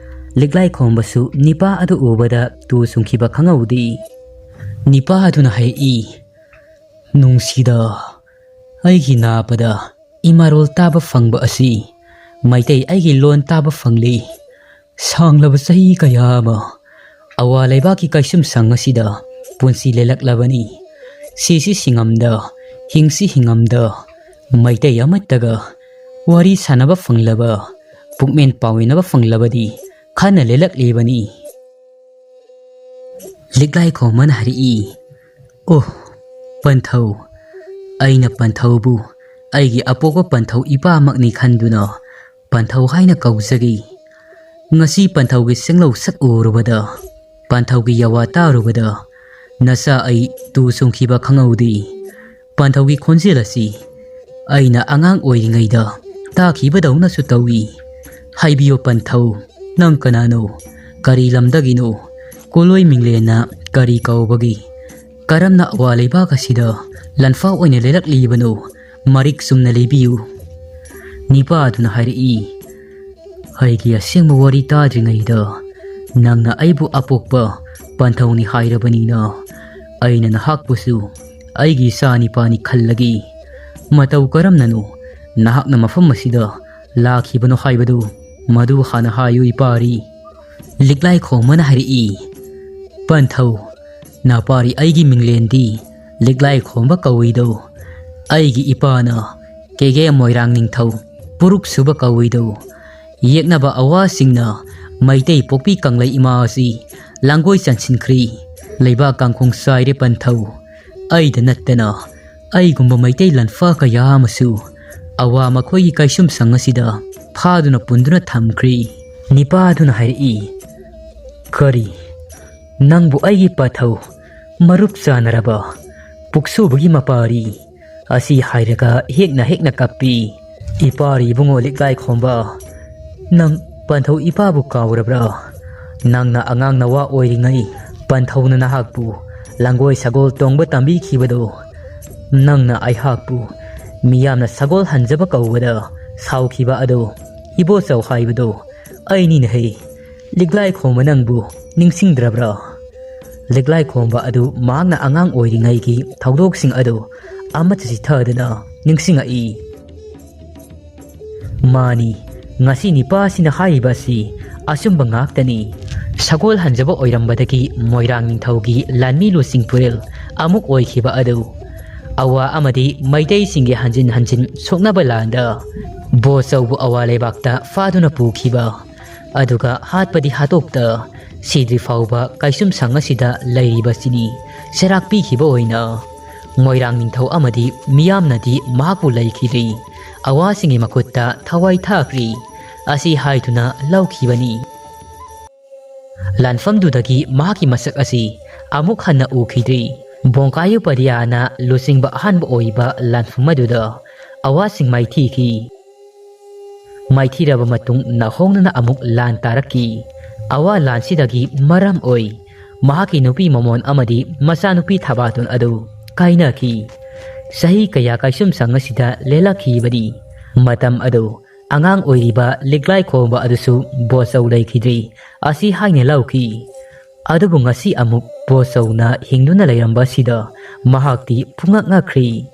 ꯂꯤꯛꯂꯥꯏ ꯈꯣꯝꯕꯁꯨ ꯅꯤꯄꯥ ꯑꯗꯨ ꯎꯕꯗ ꯇꯨ ꯆꯨꯡꯈꯤꯕ ꯈꯪꯍꯧꯗꯦ꯫ ꯅꯤꯄꯥ ꯑꯗꯨꯅ ꯍꯥꯏꯔꯛꯏ, "ꯅꯨꯡꯁꯤꯗ, ꯑꯩꯒꯤ ꯅꯥꯕꯗ ꯏꯃꯥꯔꯣꯜ ꯇꯥꯕ ꯐꯪꯕ ꯑꯁꯤ ꯃꯩꯇꯩ ꯑꯩꯒꯤ ꯂꯣꯟ ꯇꯥꯕ ꯐꯪꯂꯤ꯫ ꯁꯥꯡꯂꯕ ꯆꯍꯤ ꯀꯌꯥ ꯑꯃ ꯑꯋꯥ ꯂꯩꯕꯥꯛꯀꯤ ꯀꯩꯁꯨꯝꯁꯪ ꯑꯁꯤꯗ ꯄꯨꯟꯁꯤ ꯂꯦꯜꯂꯛꯂꯕꯅꯤ꯫ ꯁꯤꯁꯤ ꯁꯤꯡꯉꯝꯗ, ꯍꯤꯡꯁꯤ ꯍꯤꯡꯉꯝꯗ, ꯃꯩꯇꯩ ꯑꯃꯠꯇꯒ ꯋꯥꯔꯤ ꯁꯥꯟꯅꯕ ꯐꯪꯂꯕ, ꯄꯨꯛꯃꯦꯟ ꯄꯥꯎꯃꯤꯟꯅꯕ ꯐꯪꯂꯕꯗꯤ ꯈꯟꯅ ꯂꯦꯜꯂꯛꯂꯤꯕꯅꯤ"꯫ ꯂꯤꯛꯂꯥꯏ ꯈꯣꯝꯕꯅ ꯍꯥꯏꯔꯛꯏ, "ꯑꯣ, ꯄꯟꯊꯧ, ꯑꯩꯅ ꯄꯟꯊꯧꯕꯨ ꯑꯩꯒꯤ ꯑꯄꯣꯛꯄ ꯄꯟꯊꯧ ꯏꯄꯥꯃꯛꯅꯤ ꯈꯟꯗꯨꯅ ꯄꯟꯊꯧ ꯍꯥꯏꯅ ꯀꯧꯖꯒꯦ꯫ ꯉꯁꯤ ꯄꯟꯊꯧꯒꯤ ꯁꯦꯡꯂꯧ ꯁꯛ ꯎꯔꯨꯕꯗ, ꯄꯟꯊꯧꯒꯤ ꯌꯥꯋꯥ ꯇꯥꯔꯨꯕꯗ, ꯅꯆꯥ ꯑꯩ ꯇꯨ ꯆꯣꯡꯈꯤꯕ ꯈꯪꯍꯧꯗꯦ꯫ ꯄꯟꯊꯧꯒꯤ ꯈꯣꯟꯖꯦꯜ ꯑꯁꯤ ꯑꯩꯅ ꯑꯉꯥꯡ ꯑꯣꯏꯔꯤꯉꯩꯗ ꯇꯥꯈꯤꯕꯗꯧꯅꯁꯨ ꯇꯧꯏ꯫ ꯍꯥꯏꯕꯤꯌꯨ ꯄꯟꯊꯧ, ꯅꯪ ꯀꯅꯥꯅꯣ? ꯀꯔꯤ ꯂꯝꯗꯒꯤꯅꯣ? ꯀꯣꯂꯣꯏ ꯃꯤꯡꯂꯦꯟꯅ ꯀꯔꯤ ꯀꯧꯕꯒꯦ? ꯀꯔꯝꯅ ꯑꯋꯥ ꯂꯩꯕꯥꯛ ꯑꯁꯤꯗ ꯂꯥꯟꯐꯥ ꯑꯣꯏꯅ ꯂꯩꯔꯛꯂꯤꯕꯅꯣ? ꯃꯔꯤꯛ ꯆꯨꯝꯅ ꯂꯤꯕꯤꯌꯨ꯫ ꯅꯤꯄꯥ ꯑꯗꯨꯅ ꯍꯥꯏꯔꯛꯏ, ꯑꯩꯒꯤ ꯑꯁꯦꯡꯕ ꯋꯥꯔꯤ ꯇꯥꯗ꯭ꯔꯤꯉꯩꯗ ꯅꯪꯅ ꯑꯩꯕꯨ ꯑꯄꯣꯛꯄ ꯄꯟꯊꯧꯅꯤ ꯍꯥꯏꯔꯕꯅꯤꯅ, ꯑꯩꯅ ꯅꯍꯥꯛꯄꯨꯁꯨ ꯑꯩꯒꯤ ꯏꯆꯥ ꯅꯤꯄꯥꯅꯤ ꯈꯜꯂꯒꯦ꯫ ꯃꯇꯧ ꯀꯔꯝꯅꯅꯣ ꯅꯍꯥꯛꯅ ꯃꯐꯝ ꯑꯁꯤꯗ ꯂꯥꯛꯈꯤꯕꯅꯣ ꯍꯥꯏꯕꯗꯨ ꯃꯗꯨ ꯍꯥꯟꯅ ꯍꯥꯏꯌꯨ ꯏꯄꯥꯔꯤ꯫ ꯂꯤꯛꯂꯥꯏ ꯈꯣꯝꯕꯅ ꯍꯥꯏꯔꯛꯏ, ꯄꯟꯊꯧ, ꯅꯄꯥꯔꯤ ꯑꯩꯒꯤ ꯃꯤꯡꯂꯦꯟꯗꯤ ꯂꯤꯛꯂꯥꯏ ꯈꯣꯝꯕ ꯀꯧꯏꯗꯧ꯫ ꯑꯩꯒꯤ ꯏꯄꯥꯅ ꯀꯦꯒꯦ ꯃꯣꯏꯔꯥꯡ ꯅꯤꯡꯊꯧ ꯄꯨꯔꯨꯞ ꯁꯨꯕ ꯀꯧꯏꯗꯧ꯫ ꯌꯦꯛꯅꯕ ꯑꯋꯥꯁꯤꯡꯅ ꯃꯩꯇꯩ ꯄꯣꯛꯄꯤ ꯀꯪꯂꯩ ꯏꯃꯥ ꯑꯁꯤ ꯂꯥꯡꯒꯣꯏ ꯆꯟꯁꯤꯟꯈ꯭ꯔꯤ꯫ ꯂꯩꯕꯥꯛ ꯀꯥꯡꯈꯣꯡ ꯆꯥꯏꯔꯦ ꯄꯟꯊꯧ꯫ ꯑꯩꯗ ꯅꯠꯇꯅ ꯑꯩꯒꯨꯝꯕ ꯃꯩꯇꯩ ꯂꯥꯟꯐꯥ ꯀꯌꯥ ꯑꯃꯁꯨ ꯑꯋꯥ ꯃꯈꯣꯏꯒꯤ ꯀꯩꯁꯨꯝꯁꯪ ꯑꯁꯤꯗ ꯐꯥꯗꯨꯅ ꯄꯨꯟꯗꯨꯅ ꯊꯝꯈ꯭ꯔꯤ꯫ ꯅꯤꯄꯥꯗꯨꯅ ꯍꯥꯏꯔꯛꯏ, ꯀꯔꯤ? ꯅꯪꯕꯨ ꯑꯩꯒꯤ ꯄꯥꯊꯧ, ꯃꯔꯨꯞ ꯆꯥꯟꯅꯔꯕ ꯄꯨꯛꯁꯨꯕꯒꯤ ꯃꯄꯥꯔꯤ ꯑꯁꯤ ꯍꯥꯏꯔꯒ ꯍꯦꯛꯅ ꯍꯦꯛꯅ ꯀꯞꯄꯤ꯫ ꯏꯄꯥꯔꯤ ꯏꯕꯨꯡꯉꯣ ꯂꯤꯛꯂꯥꯏ ꯈꯣꯝꯕ, ꯅꯪ ꯄꯟꯊꯧ ꯏꯄꯥꯕꯨ ꯀꯥꯎꯔꯕ꯭ꯔꯥ? ꯅꯪꯅ ꯑꯉꯥꯡ ꯅꯋꯥ ꯑꯣꯏꯔꯤꯉꯩ ꯄꯟꯊꯧꯅ ꯅꯍꯥꯛꯄꯨ ꯂꯥꯡꯒꯣꯏ ꯁꯒꯣꯜ ꯇꯣꯡꯕ ꯇꯝꯕꯤꯈꯤꯕꯗꯣ, ꯅꯪꯅ ꯑꯩꯍꯥꯛꯄꯨ ꯃꯤꯌꯥꯝꯅ ꯁꯒꯣꯜ ꯍꯟꯖꯕ ꯀꯧꯕꯗ ꯁꯥꯎꯈꯤꯕ ꯑꯗꯣ, ꯏꯕꯣꯆꯧ ꯍꯥꯏꯕꯗꯣ ꯑꯩꯅꯤꯅꯦꯍꯦ꯫ ꯂꯤꯛꯂꯥꯏ ꯈꯣꯝꯕ ꯅꯪꯕꯨ ꯅꯤꯡꯁꯤꯡꯗ꯭ꯔꯕ꯭ꯔꯥ? ꯂꯤꯛꯂꯥꯏ ꯈꯣꯝꯕ ꯑꯗꯨ ꯃꯍꯥꯛꯅ ꯑꯉꯥꯡ ꯑꯣꯏꯔꯤꯉꯩꯒꯤ ꯊꯧꯗꯣꯛꯁꯤꯡ ꯑꯗꯨ ꯑꯃꯠꯇ ꯆꯤꯊꯗꯅ ꯅꯤꯡꯁꯤꯡꯉꯛꯏ꯫ ꯃꯥꯅꯤ, ꯉꯁꯤ ꯅꯤꯄꯥꯁꯤꯅ ꯍꯥꯏꯔꯤꯕ ꯑꯁꯤ ꯑꯆꯨꯝꯕ ꯉꯥꯛꯇꯅꯤ꯫ ꯁꯒꯣꯜ ꯍꯟꯖꯕ ꯑꯣꯏꯔꯝꯕꯗꯒꯤ ꯃꯣꯏꯔꯥꯡ ꯅꯤꯡꯊꯧꯒꯤ ꯂꯥꯟꯃꯤ ꯂꯨꯆꯤꯡ ꯄꯨꯔꯦꯜ ꯑꯃꯨꯛ ꯑꯣꯏꯈꯤꯕ ꯑꯗꯨ ꯑꯋꯥ ꯑꯃꯗꯤ ꯃꯩꯇꯩꯁꯤꯡꯒꯤ ꯍꯟꯖꯤꯟ ꯍꯟꯖꯤꯟ ꯁꯣꯛꯅꯕ ꯂꯥꯟꯗ ꯕꯣꯆꯧꯕꯨ ꯑꯋꯥ ꯂꯩꯕꯥꯛꯇ ꯐꯥꯗꯨꯅ ꯄꯨꯈꯤꯕ, ꯑꯗꯨꯒ ꯍꯥꯠꯄꯗꯤ ꯍꯥꯠꯇꯣꯛꯇ ꯁꯤꯗ꯭ꯔꯤ ꯐꯥꯎꯕ ꯀꯩꯁꯨꯝꯁꯪ ꯑꯁꯤꯗ ꯂꯩꯔꯤꯕꯁꯤꯅꯤ꯫ ꯆꯩꯔꯥꯛ ꯄꯤꯈꯤꯕ ꯑꯣꯏꯅ ꯃꯣꯏꯔꯥꯡ ꯅꯤꯡꯊꯧ ꯑꯃꯗꯤ ꯃꯤꯌꯥꯝꯅꯗꯤ ꯃꯍꯥꯛꯄꯨ ꯂꯩꯈꯤꯗ꯭ꯔꯤ꯫ ꯑꯋꯥꯁꯤꯡꯒꯤ ꯃꯈꯨꯠꯇ ꯊꯋꯥꯏ ꯊꯥꯈ꯭ꯔꯤ꯫ ꯑꯁꯤ ꯍꯥꯏꯗꯨꯅ ꯂꯧꯈꯤꯕꯅꯤ꯫ ꯂꯥꯟꯐꯝꯗꯨꯗꯒꯤ ꯃꯍꯥꯛꯀꯤ ꯃꯁꯛ ꯑꯁꯤ ꯑꯃꯨꯛ ꯍꯟꯅ ꯎꯈꯤꯗ꯭ꯔꯤ꯫ ꯕꯣꯡꯀꯥꯌꯨ ꯄꯔꯤꯌꯥꯅ ꯂꯨꯆꯤꯡꯕ ꯑꯍꯥꯟꯕ ꯑꯣꯏꯕ ꯂꯥꯟꯐꯝ ꯑꯗꯨꯗ ꯑꯋꯥꯁꯤꯡ ꯃꯥꯏꯊꯤꯈꯤ꯫ ꯃꯥꯏꯊꯤꯔꯕ ꯃꯇꯨꯡ ꯅꯥꯍꯣꯡꯅꯅ ꯑꯃꯨꯛ ꯂꯥꯟ ꯇꯥꯔꯛꯈꯤ꯫ ꯑꯋꯥ ꯂꯥꯟꯁꯤꯗꯒꯤ ꯃꯔꯝ ꯑꯣꯏ ꯃꯍꯥꯛꯀꯤ ꯅꯨꯄꯤ ꯃꯃꯣꯟ ꯑꯃꯗꯤ ꯃꯆꯥꯅꯨꯄꯤ ꯊꯕꯥꯇꯣꯟ ꯑꯗꯨ ꯀꯥꯏꯅꯈꯤ꯫ ꯆꯍꯤ ꯀꯌꯥ ꯀꯩꯁꯨꯝꯁꯪ ꯑꯁꯤꯗ ꯂꯦꯜꯂꯛꯈꯤꯕꯅꯤ꯫ ꯃꯇꯝ ꯑꯗꯨ ꯑꯉꯥꯡ ꯑꯣꯏꯔꯤꯕ ꯂꯤꯛꯂꯥꯏ ꯈꯣꯝꯕ ꯑꯗꯨꯁꯨ ꯕꯣꯆꯧ ꯂꯩꯈꯤꯗ꯭ꯔꯤ꯫ ꯑꯁꯤ ꯍꯥꯏꯅ ꯂꯧꯈꯤ꯫ ꯑꯗꯨꯕꯨ ꯉꯁꯤ ꯑꯃꯨꯛ ꯕꯣꯆꯧꯅ ꯍꯤꯡꯗꯨꯅ ꯂꯩꯔꯝꯕꯁꯤꯗ ꯃꯍꯥꯛꯇꯤ ꯄꯨꯡꯉꯛ ꯉꯛꯈ꯭ꯔꯤ꯫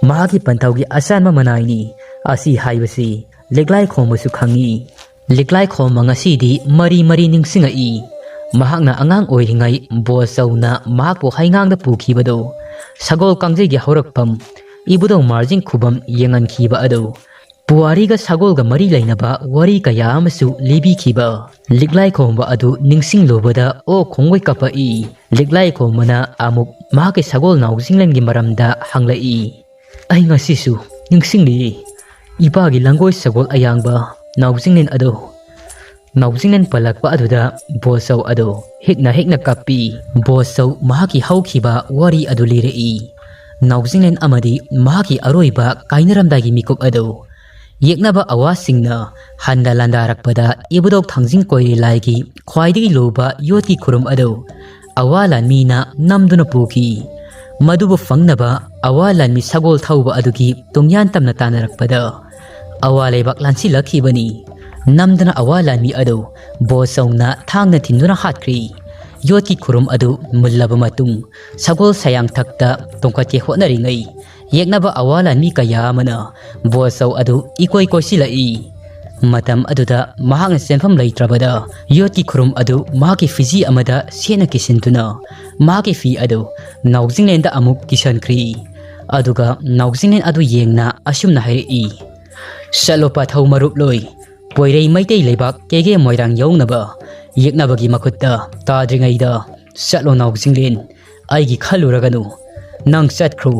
ꯃꯍꯥꯛꯀꯤ ꯄꯟꯊꯧꯒꯤ ꯑꯆꯥꯟꯕ ꯃꯅꯥꯏꯅꯤ ꯑꯁꯤ ꯍꯥꯏꯕꯁꯤ ꯂꯤꯛꯂꯥꯏ ꯈꯣꯝꯕꯁꯨ ꯈꯪꯏ꯫ ꯂꯤꯛꯂꯥꯏ ꯈꯣꯝꯕ ꯉꯁꯤꯗꯤ ꯃꯔꯤ ꯃꯔꯤ ꯅꯤꯡꯁꯤꯡꯉꯛꯏ꯫ ꯃꯍꯥꯛꯅ ꯑꯉꯥꯡ ꯑꯣꯏꯔꯤꯉꯩ ꯕꯣꯆꯧꯅ ꯃꯍꯥꯛꯄꯨ ꯍꯩꯉꯥꯡꯗ ꯄꯨꯈꯤꯕꯗꯨ, ꯁꯒꯣꯜ ꯀꯥꯡꯖꯩꯒꯤ ꯍꯧꯔꯛꯐꯝ, ꯏꯕꯨꯙꯧ ꯃꯥꯔꯖꯤꯡ ꯈꯨꯕꯝ ꯌꯦꯡꯍꯟꯈꯤꯕ ꯑꯗꯨ, ꯄꯨꯋꯥꯔꯤꯒ ꯁꯒꯣꯜꯒ ꯃꯔꯤ ꯂꯩꯅꯕ ꯋꯥꯔꯤ ꯀꯌꯥ ꯑꯃꯁꯨ ꯂꯤꯕꯤꯈꯤꯕ ꯂꯤꯛꯂꯥꯏ ꯈꯣꯝꯕ ꯑꯗꯨ ꯅꯤꯡꯁꯤꯡꯂꯨꯕꯗ ꯑꯣꯛ ꯈꯣꯡꯒꯣꯏ ꯀꯞꯄꯛꯏ꯫ ꯂꯤꯛꯂꯥꯏ ꯈꯣꯝꯕꯅ ꯑꯃꯨꯛ ꯃꯍꯥꯛꯀꯤ ꯁꯒꯣꯜ ꯅꯥꯎꯖꯤꯡꯂꯦꯟꯒꯤ ꯃꯔꯝꯗ ꯍꯪꯂꯛꯏ꯫ ꯑꯩ ꯉꯁꯤꯁꯨ ꯅꯤꯡꯁꯤꯡꯂꯤ, ꯏꯄꯥꯒꯤ ꯂꯪꯒꯣꯏ ꯁꯒꯣꯜ ꯑꯌꯥꯡꯕ ꯅꯥꯎꯖꯤꯡꯂꯦꯟ ꯑꯗꯨ꯫ ꯅꯥꯎꯖꯤꯡꯂꯦꯟ ꯄꯜꯂꯛꯄ ꯑꯗꯨꯗ ꯕꯣꯆꯧ ꯑꯗꯨ ꯍꯤꯛꯅ ꯍꯤꯛꯅ ꯀꯞꯄꯤ꯫ ꯕꯣꯆꯧ ꯃꯍꯥꯛꯀꯤ ꯍꯧꯈꯤꯕ ꯋꯥꯔꯤ ꯑꯗꯨ ꯂꯤꯔꯛꯏ꯫ ꯅꯥꯎꯖꯤꯡꯂꯦꯟ ꯑꯃꯗꯤ ꯃꯍꯥꯛꯀꯤ ꯑꯔꯣꯏꯕ ꯀꯥꯏꯅꯔꯝꯗꯥꯏꯒꯤ ꯃꯤꯀꯨꯞ ꯑꯗꯨ ꯌꯦꯛꯅꯕ ꯑꯋꯥꯁꯤꯡꯅ ꯍꯟꯅ ꯂꯥꯟꯗꯥꯔꯛꯄꯗ ꯏꯕꯨꯙꯧ ꯊꯥꯡꯖꯤꯡ ꯀꯣꯏꯔꯦ ꯂꯥꯏꯒꯤ ꯈ꯭ꯋꯥꯏꯗꯒꯤ ꯂꯨꯕ ꯌꯣꯠꯀꯤ ꯈꯨꯔꯨꯝ ꯑꯗꯨ ꯑꯋꯥ ꯂꯥꯟꯃꯤꯅ ꯅꯝꯗꯨꯅ ꯄꯨꯈꯤ꯫ ꯃꯗꯨꯕꯨ ꯐꯪꯅꯕ ꯑꯋꯥ ꯂꯥꯟꯃꯤ ꯁꯒꯣꯜ ꯊꯧꯕ ꯑꯗꯨꯒꯤ ꯇꯨꯡꯌꯥꯟ ꯇꯝꯅ ꯇꯥꯟꯅꯔꯛꯄꯗ ꯑꯋꯥ ꯂꯩꯕꯥꯛ ꯂꯥꯟꯁꯤꯜꯂꯛꯈꯤꯕꯅꯤ꯫ ꯅꯝꯗꯅ ꯑꯋꯥ ꯂꯥꯟꯃꯤ ꯑꯗꯨ ꯕꯣꯆꯧꯅ ꯊꯥꯡꯅ ꯊꯤꯟꯗꯨꯅ ꯍꯥꯠꯈ꯭ꯔꯤ꯫ ꯌꯣꯠꯀꯤ ꯈꯨꯔꯨꯝ ꯑꯗꯨ ꯃꯨꯜꯂꯕ ꯃꯇꯨꯡ ꯁꯒꯣꯜ ꯁꯌꯥꯡꯊꯛꯇ ꯇꯣꯡꯈꯠꯀꯦ ꯍꯣꯠꯅꯔꯤꯉꯩ ꯌꯦꯛꯅꯕ ꯑꯋꯥ ꯂꯥꯟꯃꯤ ꯀꯌꯥ ꯑꯃꯅ ꯕꯣꯆꯧ ꯑꯗꯨ ꯏꯀꯣꯏ ꯀꯣꯏꯁꯤꯜꯂꯛꯏ꯫ ꯃꯇꯝ ꯑꯗꯨꯗ ꯃꯍꯥꯛꯅ ꯆꯦꯟꯐꯝ ꯂꯩꯇ꯭ꯔꯕꯗ ꯌꯣꯠꯀꯤ ꯈꯨꯔꯨꯝ ꯑꯗꯨ ꯃꯍꯥꯛꯀꯤ ꯐꯤꯖꯤ ꯑꯃꯗ ꯁꯦꯠꯅ ꯀꯤꯁꯤꯟꯗꯨꯅ ꯃꯍꯥꯛꯀꯤ ꯐꯤ ꯑꯗꯨ ꯅꯥꯎꯖꯤꯡꯂꯦꯟꯗ ꯑꯃꯨꯛ ꯀꯤꯁꯟꯈ꯭ꯔꯤ꯫ ꯑꯗꯨꯒ ꯅꯥꯎꯖꯤꯡꯂꯦꯟ ꯑꯗꯨ ꯌꯦꯡꯅ ꯑꯁꯨꯝꯅ ꯍꯥꯏꯔꯛꯏ, "ꯆꯠꯂꯣ ꯄꯥꯊꯧ ꯃꯔꯨꯞꯂꯣꯏ, ꯄꯣꯏꯔꯩ ꯃꯩꯇꯩ ꯂꯩꯕꯥꯛ ꯀꯦꯒꯦ ꯃꯣꯏꯔꯥꯡ ꯌꯧꯅꯕ ꯌꯦꯛꯅꯕꯒꯤ ꯃꯈꯨꯠꯇ ꯇꯥꯗ꯭ꯔꯤꯉꯩꯗ ꯆꯠꯂꯣ ꯅꯥꯎꯖꯤꯡꯂꯦꯟ, ꯑꯩꯒꯤ ꯈꯜꯂꯨꯔꯒꯅꯨ, ꯅꯪ ꯆꯠꯈ꯭ꯔꯣ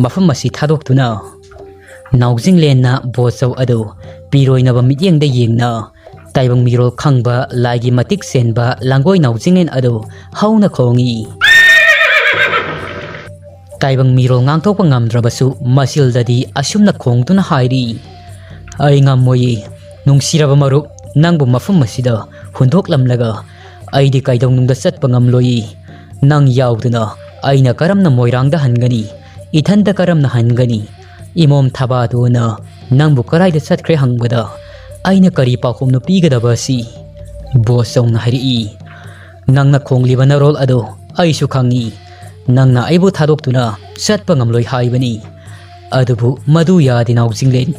ꯃꯐꯝ ꯑꯁꯤ ꯊꯥꯗꯣꯛꯇꯨꯅ"꯫ ꯅꯥꯎꯖꯤꯡꯂꯦꯟꯅ ꯕꯣꯆꯧ ꯑꯗꯨ ꯄꯤꯔꯣꯏꯅꯕ ꯃꯤꯠꯌꯦꯡꯗ ꯌꯦꯡꯅ, ꯇꯥꯏꯕꯪ ꯃꯤꯔꯣꯜ ꯈꯪꯕ ꯂꯥꯏꯒꯤ ꯃꯇꯤꯛ ꯆꯦꯟꯕ ꯂꯥꯡꯒꯣꯏ ꯅꯥꯎꯖꯤꯡꯂꯦꯟ ꯑꯗꯨ ꯍꯧꯅ ꯈꯣꯡꯏ꯫ ꯇꯥꯏꯕꯪ ꯃꯤꯔꯣꯜ ꯉꯥꯡꯊꯣꯛꯄ ꯉꯝꯗ꯭ꯔꯕꯁꯨ ꯃꯆꯤꯜꯗꯗꯤ ꯑꯁꯨꯝꯅ ꯈꯣꯡꯗꯨꯅ ꯍꯥꯏꯔꯤ, "ꯑꯩ ꯉꯝꯃꯣꯏꯌꯦ꯫ ꯅꯨꯡꯁꯤꯔꯕ ꯃꯔꯨꯞ, ꯅꯪꯕꯨ ꯃꯐꯝ ꯑꯁꯤꯗ ꯍꯨꯟꯗꯣꯛꯂꯝꯂꯒ ꯑꯩꯗꯤ ꯀꯩꯗꯧꯅꯨꯡꯗ ꯆꯠꯄ ꯉꯝꯂꯣꯏꯌꯦ꯫ ꯅꯪ ꯌꯥꯎꯗꯅ ꯑꯩꯅ ꯀꯔꯝꯅ ꯃꯣꯏꯔꯥꯡꯗ ꯍꯟꯒꯅꯤ? ꯏꯊꯟꯇ ꯀꯔꯝꯅ ꯍꯟꯒꯅꯤ? ꯏꯃꯣꯝ ꯊꯕꯥꯇꯣꯟꯅ ꯅꯪꯕꯨ ꯀꯔꯥꯏꯗ ꯆꯠꯈ꯭ꯔꯦ ꯍꯪꯕꯗ ꯑꯩꯅ ꯀꯔꯤ ꯄꯥꯎꯈꯨꯝꯅꯣ ꯄꯤꯒꯗꯕ ꯑꯁꯤ?" ꯕꯣꯆꯧꯅ ꯍꯥꯏꯔꯛꯏ, "ꯅꯪꯅ ꯈꯣꯡꯂꯤꯕ ꯅꯔꯣꯜ ꯑꯗꯣ ꯑꯩꯁꯨ ꯈꯪꯏ꯫ ꯅꯪꯅ ꯑꯩꯕꯨ ꯊꯥꯗꯣꯛꯇꯨꯅ ꯆꯠꯄ ꯉꯝꯂꯣꯏ ꯍꯥꯏꯕꯅꯤ꯫ ꯑꯗꯨꯕꯨ ꯃꯗꯨ ꯌꯥꯗꯦ ꯅꯥꯎꯖꯤꯡꯂꯦꯟ꯫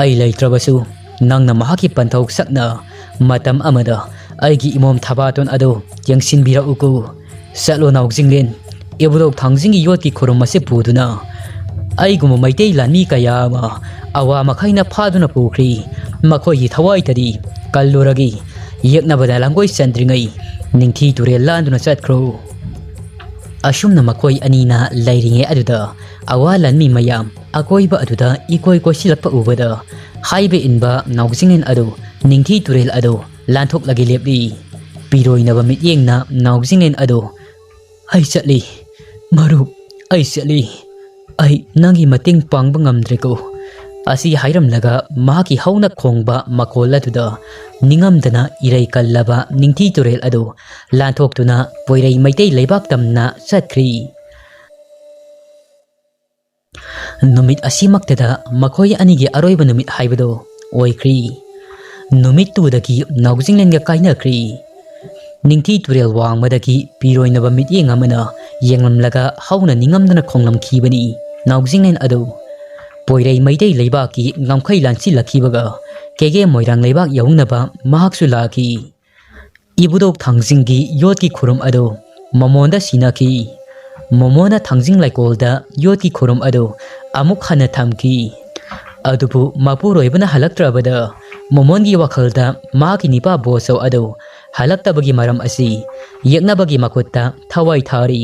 ꯑꯩ ꯂꯩꯇ꯭ꯔꯕꯁꯨ ꯅꯪꯅ ꯃꯍꯥꯛꯀꯤ ꯄꯟꯊꯧ ꯁꯛꯅ ꯃꯇꯝ ꯑꯃꯗ ꯑꯩꯒꯤ ꯏꯃꯣꯝ ꯊꯕꯥꯇꯣꯟ ꯑꯗꯨ ꯌꯦꯡꯁꯤꯟꯕꯤꯔꯛꯎꯀꯣ꯫ ꯆꯠꯂꯣ ꯅꯥꯎꯖꯤꯡꯂꯦꯟ, ꯏꯕꯨꯙꯧ ꯊꯥꯡꯖꯤꯡꯒꯤ ꯌꯣꯠꯀꯤ ꯈꯨꯔꯨꯝ ꯑꯁꯤ ꯄꯨꯗꯨꯅ ꯑꯩꯒꯨꯝꯕ ꯃꯩꯇꯩ ꯂꯥꯟꯃꯤ ꯀꯌꯥ ꯑꯃ ꯑꯋꯥ ꯃꯈꯩꯅ ꯐꯥꯗꯨꯅ ꯄꯨꯈ꯭ꯔꯤ꯫ ꯃꯈꯣꯏꯒꯤ ꯊꯋꯥꯏꯗꯗꯤ ꯀꯜꯂꯨꯔꯒꯤ ꯌꯦꯛꯅꯕꯗ ꯂꯥꯡꯒꯣꯏ ꯆꯟꯗ꯭ꯔꯤꯉꯩ ꯅꯤꯡꯊꯤ ꯇꯨꯔꯦꯜ ꯂꯥꯟꯗꯨꯅ ꯆꯠꯈ꯭ꯔꯣ꯫" ꯑꯁꯨꯝꯅ ꯃꯈꯣꯏ ꯑꯅꯤꯅ ꯂꯩꯔꯤꯉꯩ ꯑꯗꯨꯗ ꯑꯋꯥ ꯂꯥꯟꯃꯤ ꯃꯌꯥꯝ ꯑꯀꯣꯏꯕ ꯑꯗꯨꯗ ꯏꯀꯣꯏ ꯀꯣꯏꯁꯤꯜꯂꯛꯄ ꯎꯕꯗ ꯍꯥꯏꯕ ꯏꯟꯕ ꯅꯥꯎꯖꯤꯡꯂꯦꯟ ꯑꯗꯨ ꯅꯤꯡꯊꯤ ꯇꯨꯔꯦꯜ ꯑꯗꯨ ꯂꯥꯟꯊꯣꯛꯂꯒꯦ ꯂꯦꯞꯂꯤ꯫ ꯄꯤꯔꯣꯏꯅꯕ ꯃꯤꯠꯌꯦꯡꯅ ꯅꯥꯎꯖꯤꯡꯂꯦꯟ ꯑꯗꯨ, "ꯑꯩ ꯆꯠꯂꯤ, ꯃꯔꯨꯞ, ꯑꯩ ꯆꯠꯂꯤ꯫ ꯑꯩ ꯅꯪꯒꯤ ꯃꯇꯦꯡ ꯄꯥꯡꯕ ꯉꯝꯗ꯭ꯔꯦꯀꯣ" ꯑꯁꯤ ꯍꯥꯏꯔꯝꯂꯒ ꯃꯍꯥꯛꯀꯤ ꯍꯧꯅ ꯈꯣꯡꯕ ꯃꯈꯣꯜ ꯑꯗꯨꯗ ꯅꯤꯡꯉꯝꯗꯅ ꯏꯔꯩ ꯀꯜꯂꯕ ꯅꯤꯡꯊꯤ ꯇꯨꯔꯦꯜ ꯑꯗꯨ ꯂꯥꯟꯊꯣꯛꯇꯨꯅ ꯄꯣꯏꯔꯩ ꯃꯩꯇꯩ ꯂꯩꯕꯥꯛ ꯇꯝꯅ ꯆꯠꯈ꯭ꯔꯤ꯫ ꯅꯨꯃꯤꯠ ꯑꯁꯤꯃꯛꯇꯗ ꯃꯈꯣꯏ ꯑꯅꯤꯒꯤ ꯑꯔꯣꯏꯕ ꯅꯨꯃꯤꯠ ꯍꯥꯏꯕꯗꯨ ꯑꯣꯏꯈ꯭ꯔꯤ꯫ ꯅꯨꯃꯤꯠꯇꯨꯗꯒꯤ ꯅꯥꯎꯖꯤꯡꯂꯦꯟꯒ ꯀꯥꯏꯅꯈ꯭ꯔꯤ꯫ ꯅꯤꯡꯊꯤ ꯇꯨꯔꯦꯜ ꯋꯥꯡꯃꯗꯒꯤ ꯄꯤꯔꯣꯏꯅꯕ ꯃꯤꯠꯌꯦꯡ ꯑꯃꯅ ꯌꯦꯡꯂꯝꯂꯒ ꯍꯧꯅ ꯅꯤꯡꯉꯝꯗꯅ ꯈꯣꯡꯂꯝꯈꯤꯕꯅꯤ ꯅꯥꯎꯖꯤꯡꯂꯦꯟ ꯑꯗꯨ꯫ ꯄꯣꯏꯔꯩ ꯃꯩꯇꯩ ꯂꯩꯕꯥꯛꯀꯤ ꯉꯝꯈꯩ ꯂꯥꯟꯁꯤꯜꯂꯛꯈꯤꯕꯒ ꯀꯦꯒꯦ ꯃꯣꯏꯔꯥꯡ ꯂꯩꯕꯥꯛ ꯌꯧꯅꯕ ꯃꯍꯥꯛꯁꯨ ꯂꯥꯛꯈꯤ꯫ ꯏꯕꯨꯙꯧ ꯊꯥꯡꯖꯤꯡꯒꯤ ꯌꯣꯠꯀꯤ ꯈꯨꯔꯨꯝ ꯑꯗꯨ ꯃꯃꯣꯟꯗ ꯁꯤꯟꯅꯈꯤ꯫ ꯃꯃꯣꯟꯅ ꯊꯥꯡꯖꯤꯡ ꯂꯩꯀꯣꯜꯗ ꯌꯣꯠꯀꯤ ꯈꯨꯔꯨꯝ ꯑꯗꯨ ꯑꯃꯨꯛ ꯍꯟꯅ ꯊꯝꯈꯤ꯫ ꯑꯗꯨꯕꯨ ꯃꯄꯨꯔꯣꯏꯕꯅ ꯍꯜꯂꯛꯇ꯭ꯔꯕꯗ ꯃꯃꯣꯟꯒꯤ ꯋꯥꯈꯜꯗ ꯃꯍꯥꯛꯀꯤ ꯅꯤꯄꯥ ꯕꯣꯆꯧ ꯑꯗꯨ ꯍꯜꯂꯛꯇꯕꯒꯤ ꯃꯔꯝ ꯑꯁꯤ ꯌꯦꯛꯅꯕꯒꯤ ꯃꯈꯨꯠꯇ ꯊꯋꯥꯏ ꯊꯥꯔꯤ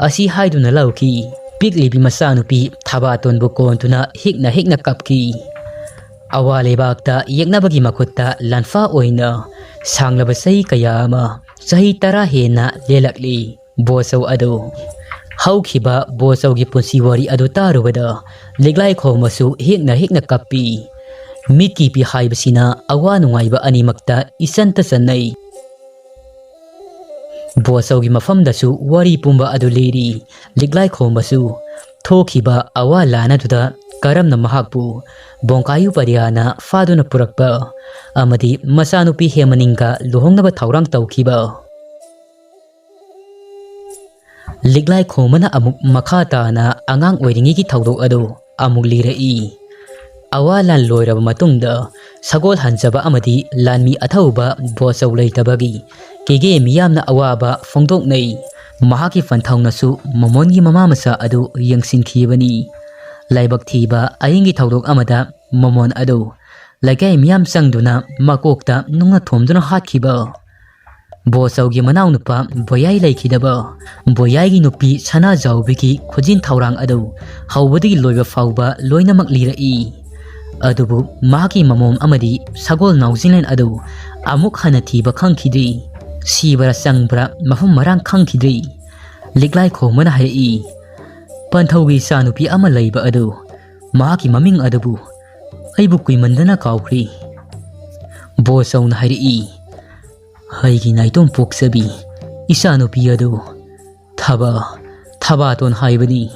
ꯑꯁꯤ ꯍꯥꯏꯗꯨꯅ ꯂꯧꯈꯤ꯫ ꯄꯤꯛꯂꯤꯕꯤ ꯃꯆꯥꯅꯨꯄꯤ ꯊꯕꯥꯇꯣꯟꯕꯨ ꯀꯣꯟꯗꯨꯅ ꯍꯤꯛꯅ ꯍꯤꯛꯅ ꯀꯞꯈꯤ꯫ ꯑꯋꯥ ꯂꯩꯕꯥꯛꯇ ꯌꯦꯛꯅꯕꯒꯤ ꯃꯈꯨꯠꯇ ꯂꯥꯟꯐꯥ ꯑꯣꯏꯅ ꯁꯥꯡꯂꯕ ꯆꯍꯤ ꯀꯌꯥ ꯑꯃ, ꯆꯍꯤ ꯇꯔꯥ ꯍꯦꯟꯅ ꯂꯦꯜꯂꯛꯂꯤ꯫ ꯕꯣꯆꯧ ꯑꯗꯨ꯫ ꯍꯧꯈꯤꯕ ꯕꯣꯆꯧꯒꯤ ꯄꯨꯟꯁꯤ ꯋꯥꯔꯤ ꯑꯗꯨ ꯇꯥꯔꯨꯕꯗ ꯂꯤꯛꯂꯥꯏ ꯈꯣꯝꯕꯁꯨ ꯍꯤꯛꯅ ꯍꯤꯛꯅ ꯀꯞꯄꯤ꯫ ꯃꯤꯠꯀꯤ ꯄꯤ ꯍꯥꯏꯕꯁꯤꯅ ꯑꯋꯥ ꯅꯨꯡꯉꯥꯏꯕ ꯑꯅꯤꯃꯛꯇ ꯏꯆꯟꯇ ꯆꯟꯅꯩ꯫ ꯕꯣꯆꯧꯒꯤ ꯃꯐꯝꯗꯁꯨ ꯋꯥꯔꯤ ꯄꯨꯝꯕ ꯑꯗꯨ ꯂꯤꯔꯤ꯫ ꯂꯤꯛꯂꯥꯏ ꯈꯣꯝꯕꯁꯨ ꯊꯣꯛꯈꯤꯕ ꯑꯋꯥ ꯂꯥꯟ ꯑꯗꯨꯗ ꯀꯔꯝꯅ ꯃꯍꯥꯛꯄꯨ ꯕꯣꯡꯀꯥꯌꯨ ꯄꯔꯤꯌꯥꯅ ꯐꯥꯗꯨꯅ ꯄꯨꯔꯛꯄ ꯑꯃꯗꯤ ꯃꯆꯥꯅꯨꯄꯤ ꯍꯦꯃꯅꯤꯡꯒ ꯂꯨꯍꯣꯡꯅꯕ ꯊꯧꯔꯥꯡ ꯇꯧꯈꯤꯕ꯫ ꯂꯤꯛꯂꯥꯏ ꯈꯣꯝꯕꯅ ꯑꯃꯨꯛ ꯃꯈꯥ ꯇꯥꯅ ꯑꯉꯥꯡ ꯑꯣꯏꯔꯤꯉꯩꯒꯤ ꯊꯧꯗꯣꯛ ꯑꯗꯨ ꯑꯃꯨꯛ ꯂꯤꯔꯛꯏ꯫ ꯑꯋꯥ ꯂꯥꯟ ꯂꯣꯏꯔꯕ ꯃꯇꯨꯡꯗ ꯁꯒꯣꯜ ꯍꯟꯖꯕ ꯑꯃꯗꯤ ꯂꯥꯟꯃꯤ ꯑꯊꯧꯕ ꯕꯣꯆꯧ ꯂꯩꯇꯕꯒꯤ ꯀꯦꯒꯦ ꯃꯤꯌꯥꯝꯅ ꯑꯋꯥꯕ ꯐꯣꯡꯗꯣꯛꯅꯩ꯫ ꯃꯍꯥꯛꯀꯤ ꯄꯟꯊꯧꯅꯁꯨ ꯃꯃꯣꯟꯒꯤ ꯃꯃꯥ ꯃꯆꯥ ꯑꯗꯨ ꯌꯦꯡꯁꯤꯟꯈꯤꯕꯅꯤ꯫ ꯂꯥꯏꯕꯛ ꯊꯤꯕ ꯑꯍꯤꯡꯒꯤ ꯊꯧꯗꯣꯛ ꯑꯃꯗ ꯃꯃꯣꯟ ꯑꯗꯨ ꯂꯩꯀꯥꯏ ꯃꯤꯌꯥꯝ ꯆꯪꯗꯨꯅ ꯃꯀꯣꯛꯇ ꯅꯨꯡꯅ ꯊꯣꯝꯗꯨꯅ ꯍꯥꯠꯈꯤꯕ꯫ ꯕꯣꯆꯧꯒꯤ ꯃꯅꯥꯎꯅꯨꯄꯥ ꯕꯣꯌꯥꯏ ꯂꯩꯈꯤꯗꯕ꯫ ꯕꯣꯌꯥꯏꯒꯤ ꯅꯨꯄꯤ ꯁꯅꯥꯖꯥꯎꯕꯤꯒꯤ ꯈꯨꯖꯤꯟ ꯊꯧꯔꯥꯡ ꯑꯗꯨ ꯍꯧꯕꯗꯒꯤ ꯂꯣꯏꯕ ꯐꯥꯎꯕ ꯂꯣꯏꯅꯃꯛ ꯂꯤꯔꯛꯏ꯫ ꯑꯗꯨꯕꯨ ꯃꯍꯥꯛꯀꯤ ꯃꯃꯣꯝ ꯑꯃꯗꯤ ꯁꯒꯣꯜ ꯅꯥꯎꯖꯤꯂꯦꯟ ꯑꯗꯨ ꯑꯃꯨꯛ ꯍꯟꯅ ꯊꯤꯕ ꯈꯪꯈꯤꯗ꯭ꯔꯤ꯫ ꯁꯤꯕ꯭ꯔꯥ ꯆꯪꯕ꯭ꯔꯥ ꯃꯐꯝ ꯃꯔꯥꯡ ꯈꯪꯈꯤꯗ꯭ꯔꯤ꯫ ꯂꯤꯛꯂꯥꯏ ꯈꯣꯝꯕꯅ ꯍꯥꯏꯔꯛꯏ, "ꯄꯟꯊꯧꯒꯤ ꯏꯆꯥꯅꯨꯄꯤ ꯑꯃ ꯂꯩꯕ ꯑꯗꯨ, ꯃꯍꯥꯛꯀꯤ ꯃꯃꯤꯡ ꯑꯗꯨꯕꯨ ꯑꯩꯕꯨ ꯀꯨꯏꯃꯟꯗꯅ ꯀꯥꯎꯈ꯭ꯔꯦ꯫" ꯕꯣꯆꯧꯅ ꯍꯥꯏꯔꯛꯏ, "ꯑꯩꯒꯤ ꯅꯥꯏꯇꯣꯝ ꯄꯣꯛꯆꯕꯤ ꯏꯆꯥꯅꯨꯄꯤ ꯑꯗꯨ ꯊꯕ, ꯊꯕꯥꯇꯣꯟ ꯍꯥꯏꯕꯅꯤ꯫"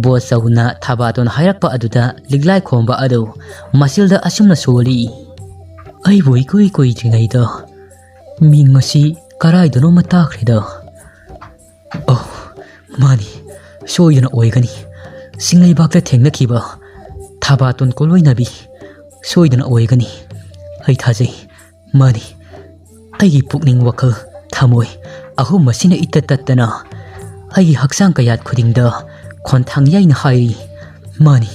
ꯕꯣꯆꯧꯅ ꯊꯕꯥꯇꯣꯟ ꯍꯥꯏꯔꯛꯄ ꯑꯗꯨꯗ ꯂꯤꯛꯂꯥꯏ ꯈꯣꯝꯕ ꯑꯗꯨ ꯃꯆꯤꯜꯗ ꯑꯁꯨꯝꯅ ꯁꯣꯜꯂꯤ, "ꯑꯩꯕꯨ ꯏꯀꯨꯏ ꯀꯨꯏꯗ꯭ꯔꯤꯉꯩꯗ ꯃꯤꯡ ꯑꯁꯤ ꯀꯔꯥꯏꯗꯅꯣꯃ ꯇꯥꯈ꯭ꯔꯦꯗ꯫ ꯑꯣ, ꯃꯥꯅꯤ, ꯁꯣꯏꯗꯅ ꯑꯣꯏꯒꯅꯤ꯫ ꯆꯤꯡꯂꯩꯕꯥꯛꯇ ꯊꯦꯡꯅꯈꯤꯕ ꯊꯕꯥꯇꯣꯟ ꯀꯣꯂꯣꯏꯅꯕꯤ ꯁꯣꯏꯗꯅ ꯑꯣꯏꯒꯅꯤ꯫ ꯑꯩ ꯊꯥꯖꯩ, ꯃꯥꯅꯤ꯫ ꯑꯩꯒꯤ ꯄꯨꯛꯅꯤꯡ ꯋꯥꯈꯜ ꯊꯃꯣꯏ ꯑꯍꯨꯝ ꯑꯁꯤꯅ ꯏꯇꯠ ꯇꯠꯇꯅ ꯑꯩꯒꯤ ꯍꯛꯆꯥꯡ ꯀꯌꯥꯠ ꯈꯨꯗꯤꯡꯗ ꯈꯣꯟꯊꯥꯡ ꯌꯥꯏꯅ ꯍꯥꯏꯔꯤ꯫ ꯃꯥꯅꯤ,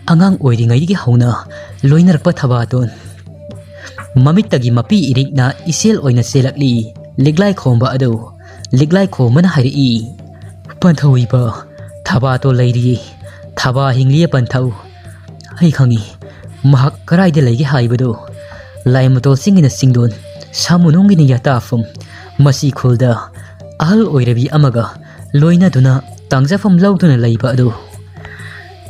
ꯑꯉꯥꯡ ꯑꯣꯏꯔꯤꯉꯩꯗꯒꯤ ꯍꯧꯅ ꯂꯣꯏꯅꯔꯛꯄ ꯊꯕꯥꯇꯣꯟ꯫" ꯃꯃꯤꯠꯇꯒꯤ ꯃꯄꯤ ꯏꯔꯤꯛꯅ ꯏꯆꯦꯜ ꯑꯣꯏꯅ ꯆꯦꯜꯂꯛꯂꯤ꯫ ꯂꯤꯛꯂꯥꯏ ꯈꯣꯝꯕ ꯑꯗꯨ ꯂꯤꯛꯂꯥꯏ ꯈꯣꯝꯕꯅ ꯍꯥꯏꯔꯛꯏ, "ꯄꯟꯊꯧꯏꯕ, "ꯊꯕꯥꯇꯣ ꯂꯩꯔꯤꯌꯦ, ꯊꯕꯥ ꯍꯤꯡꯂꯤꯌꯦ ꯄꯟꯊꯧ꯫ ꯑꯩ ꯈꯪꯏ, ꯃꯍꯥꯛ ꯀꯗꯥꯏꯗ ꯂꯩꯒꯦ ꯍꯥꯏꯕꯗꯨ꯫ ꯂꯥꯏꯃꯇꯣꯜ ꯆꯤꯡꯒꯤꯅ ꯆꯤꯡꯗꯣꯟ, ꯁꯥꯃꯨꯅꯨꯡꯒꯤꯅ ꯌꯥꯇꯥꯐꯝ, ꯃꯁꯤ ꯈꯨꯜꯗ ꯑꯍꯜ ꯑꯣꯏꯔꯕꯤ ꯑꯃꯒ ꯂꯣꯏꯅꯗꯨꯅ ꯇꯥꯡꯖꯐꯝ ꯂꯧꯗꯨꯅ ꯂꯩꯕ ꯑꯗꯨ"꯫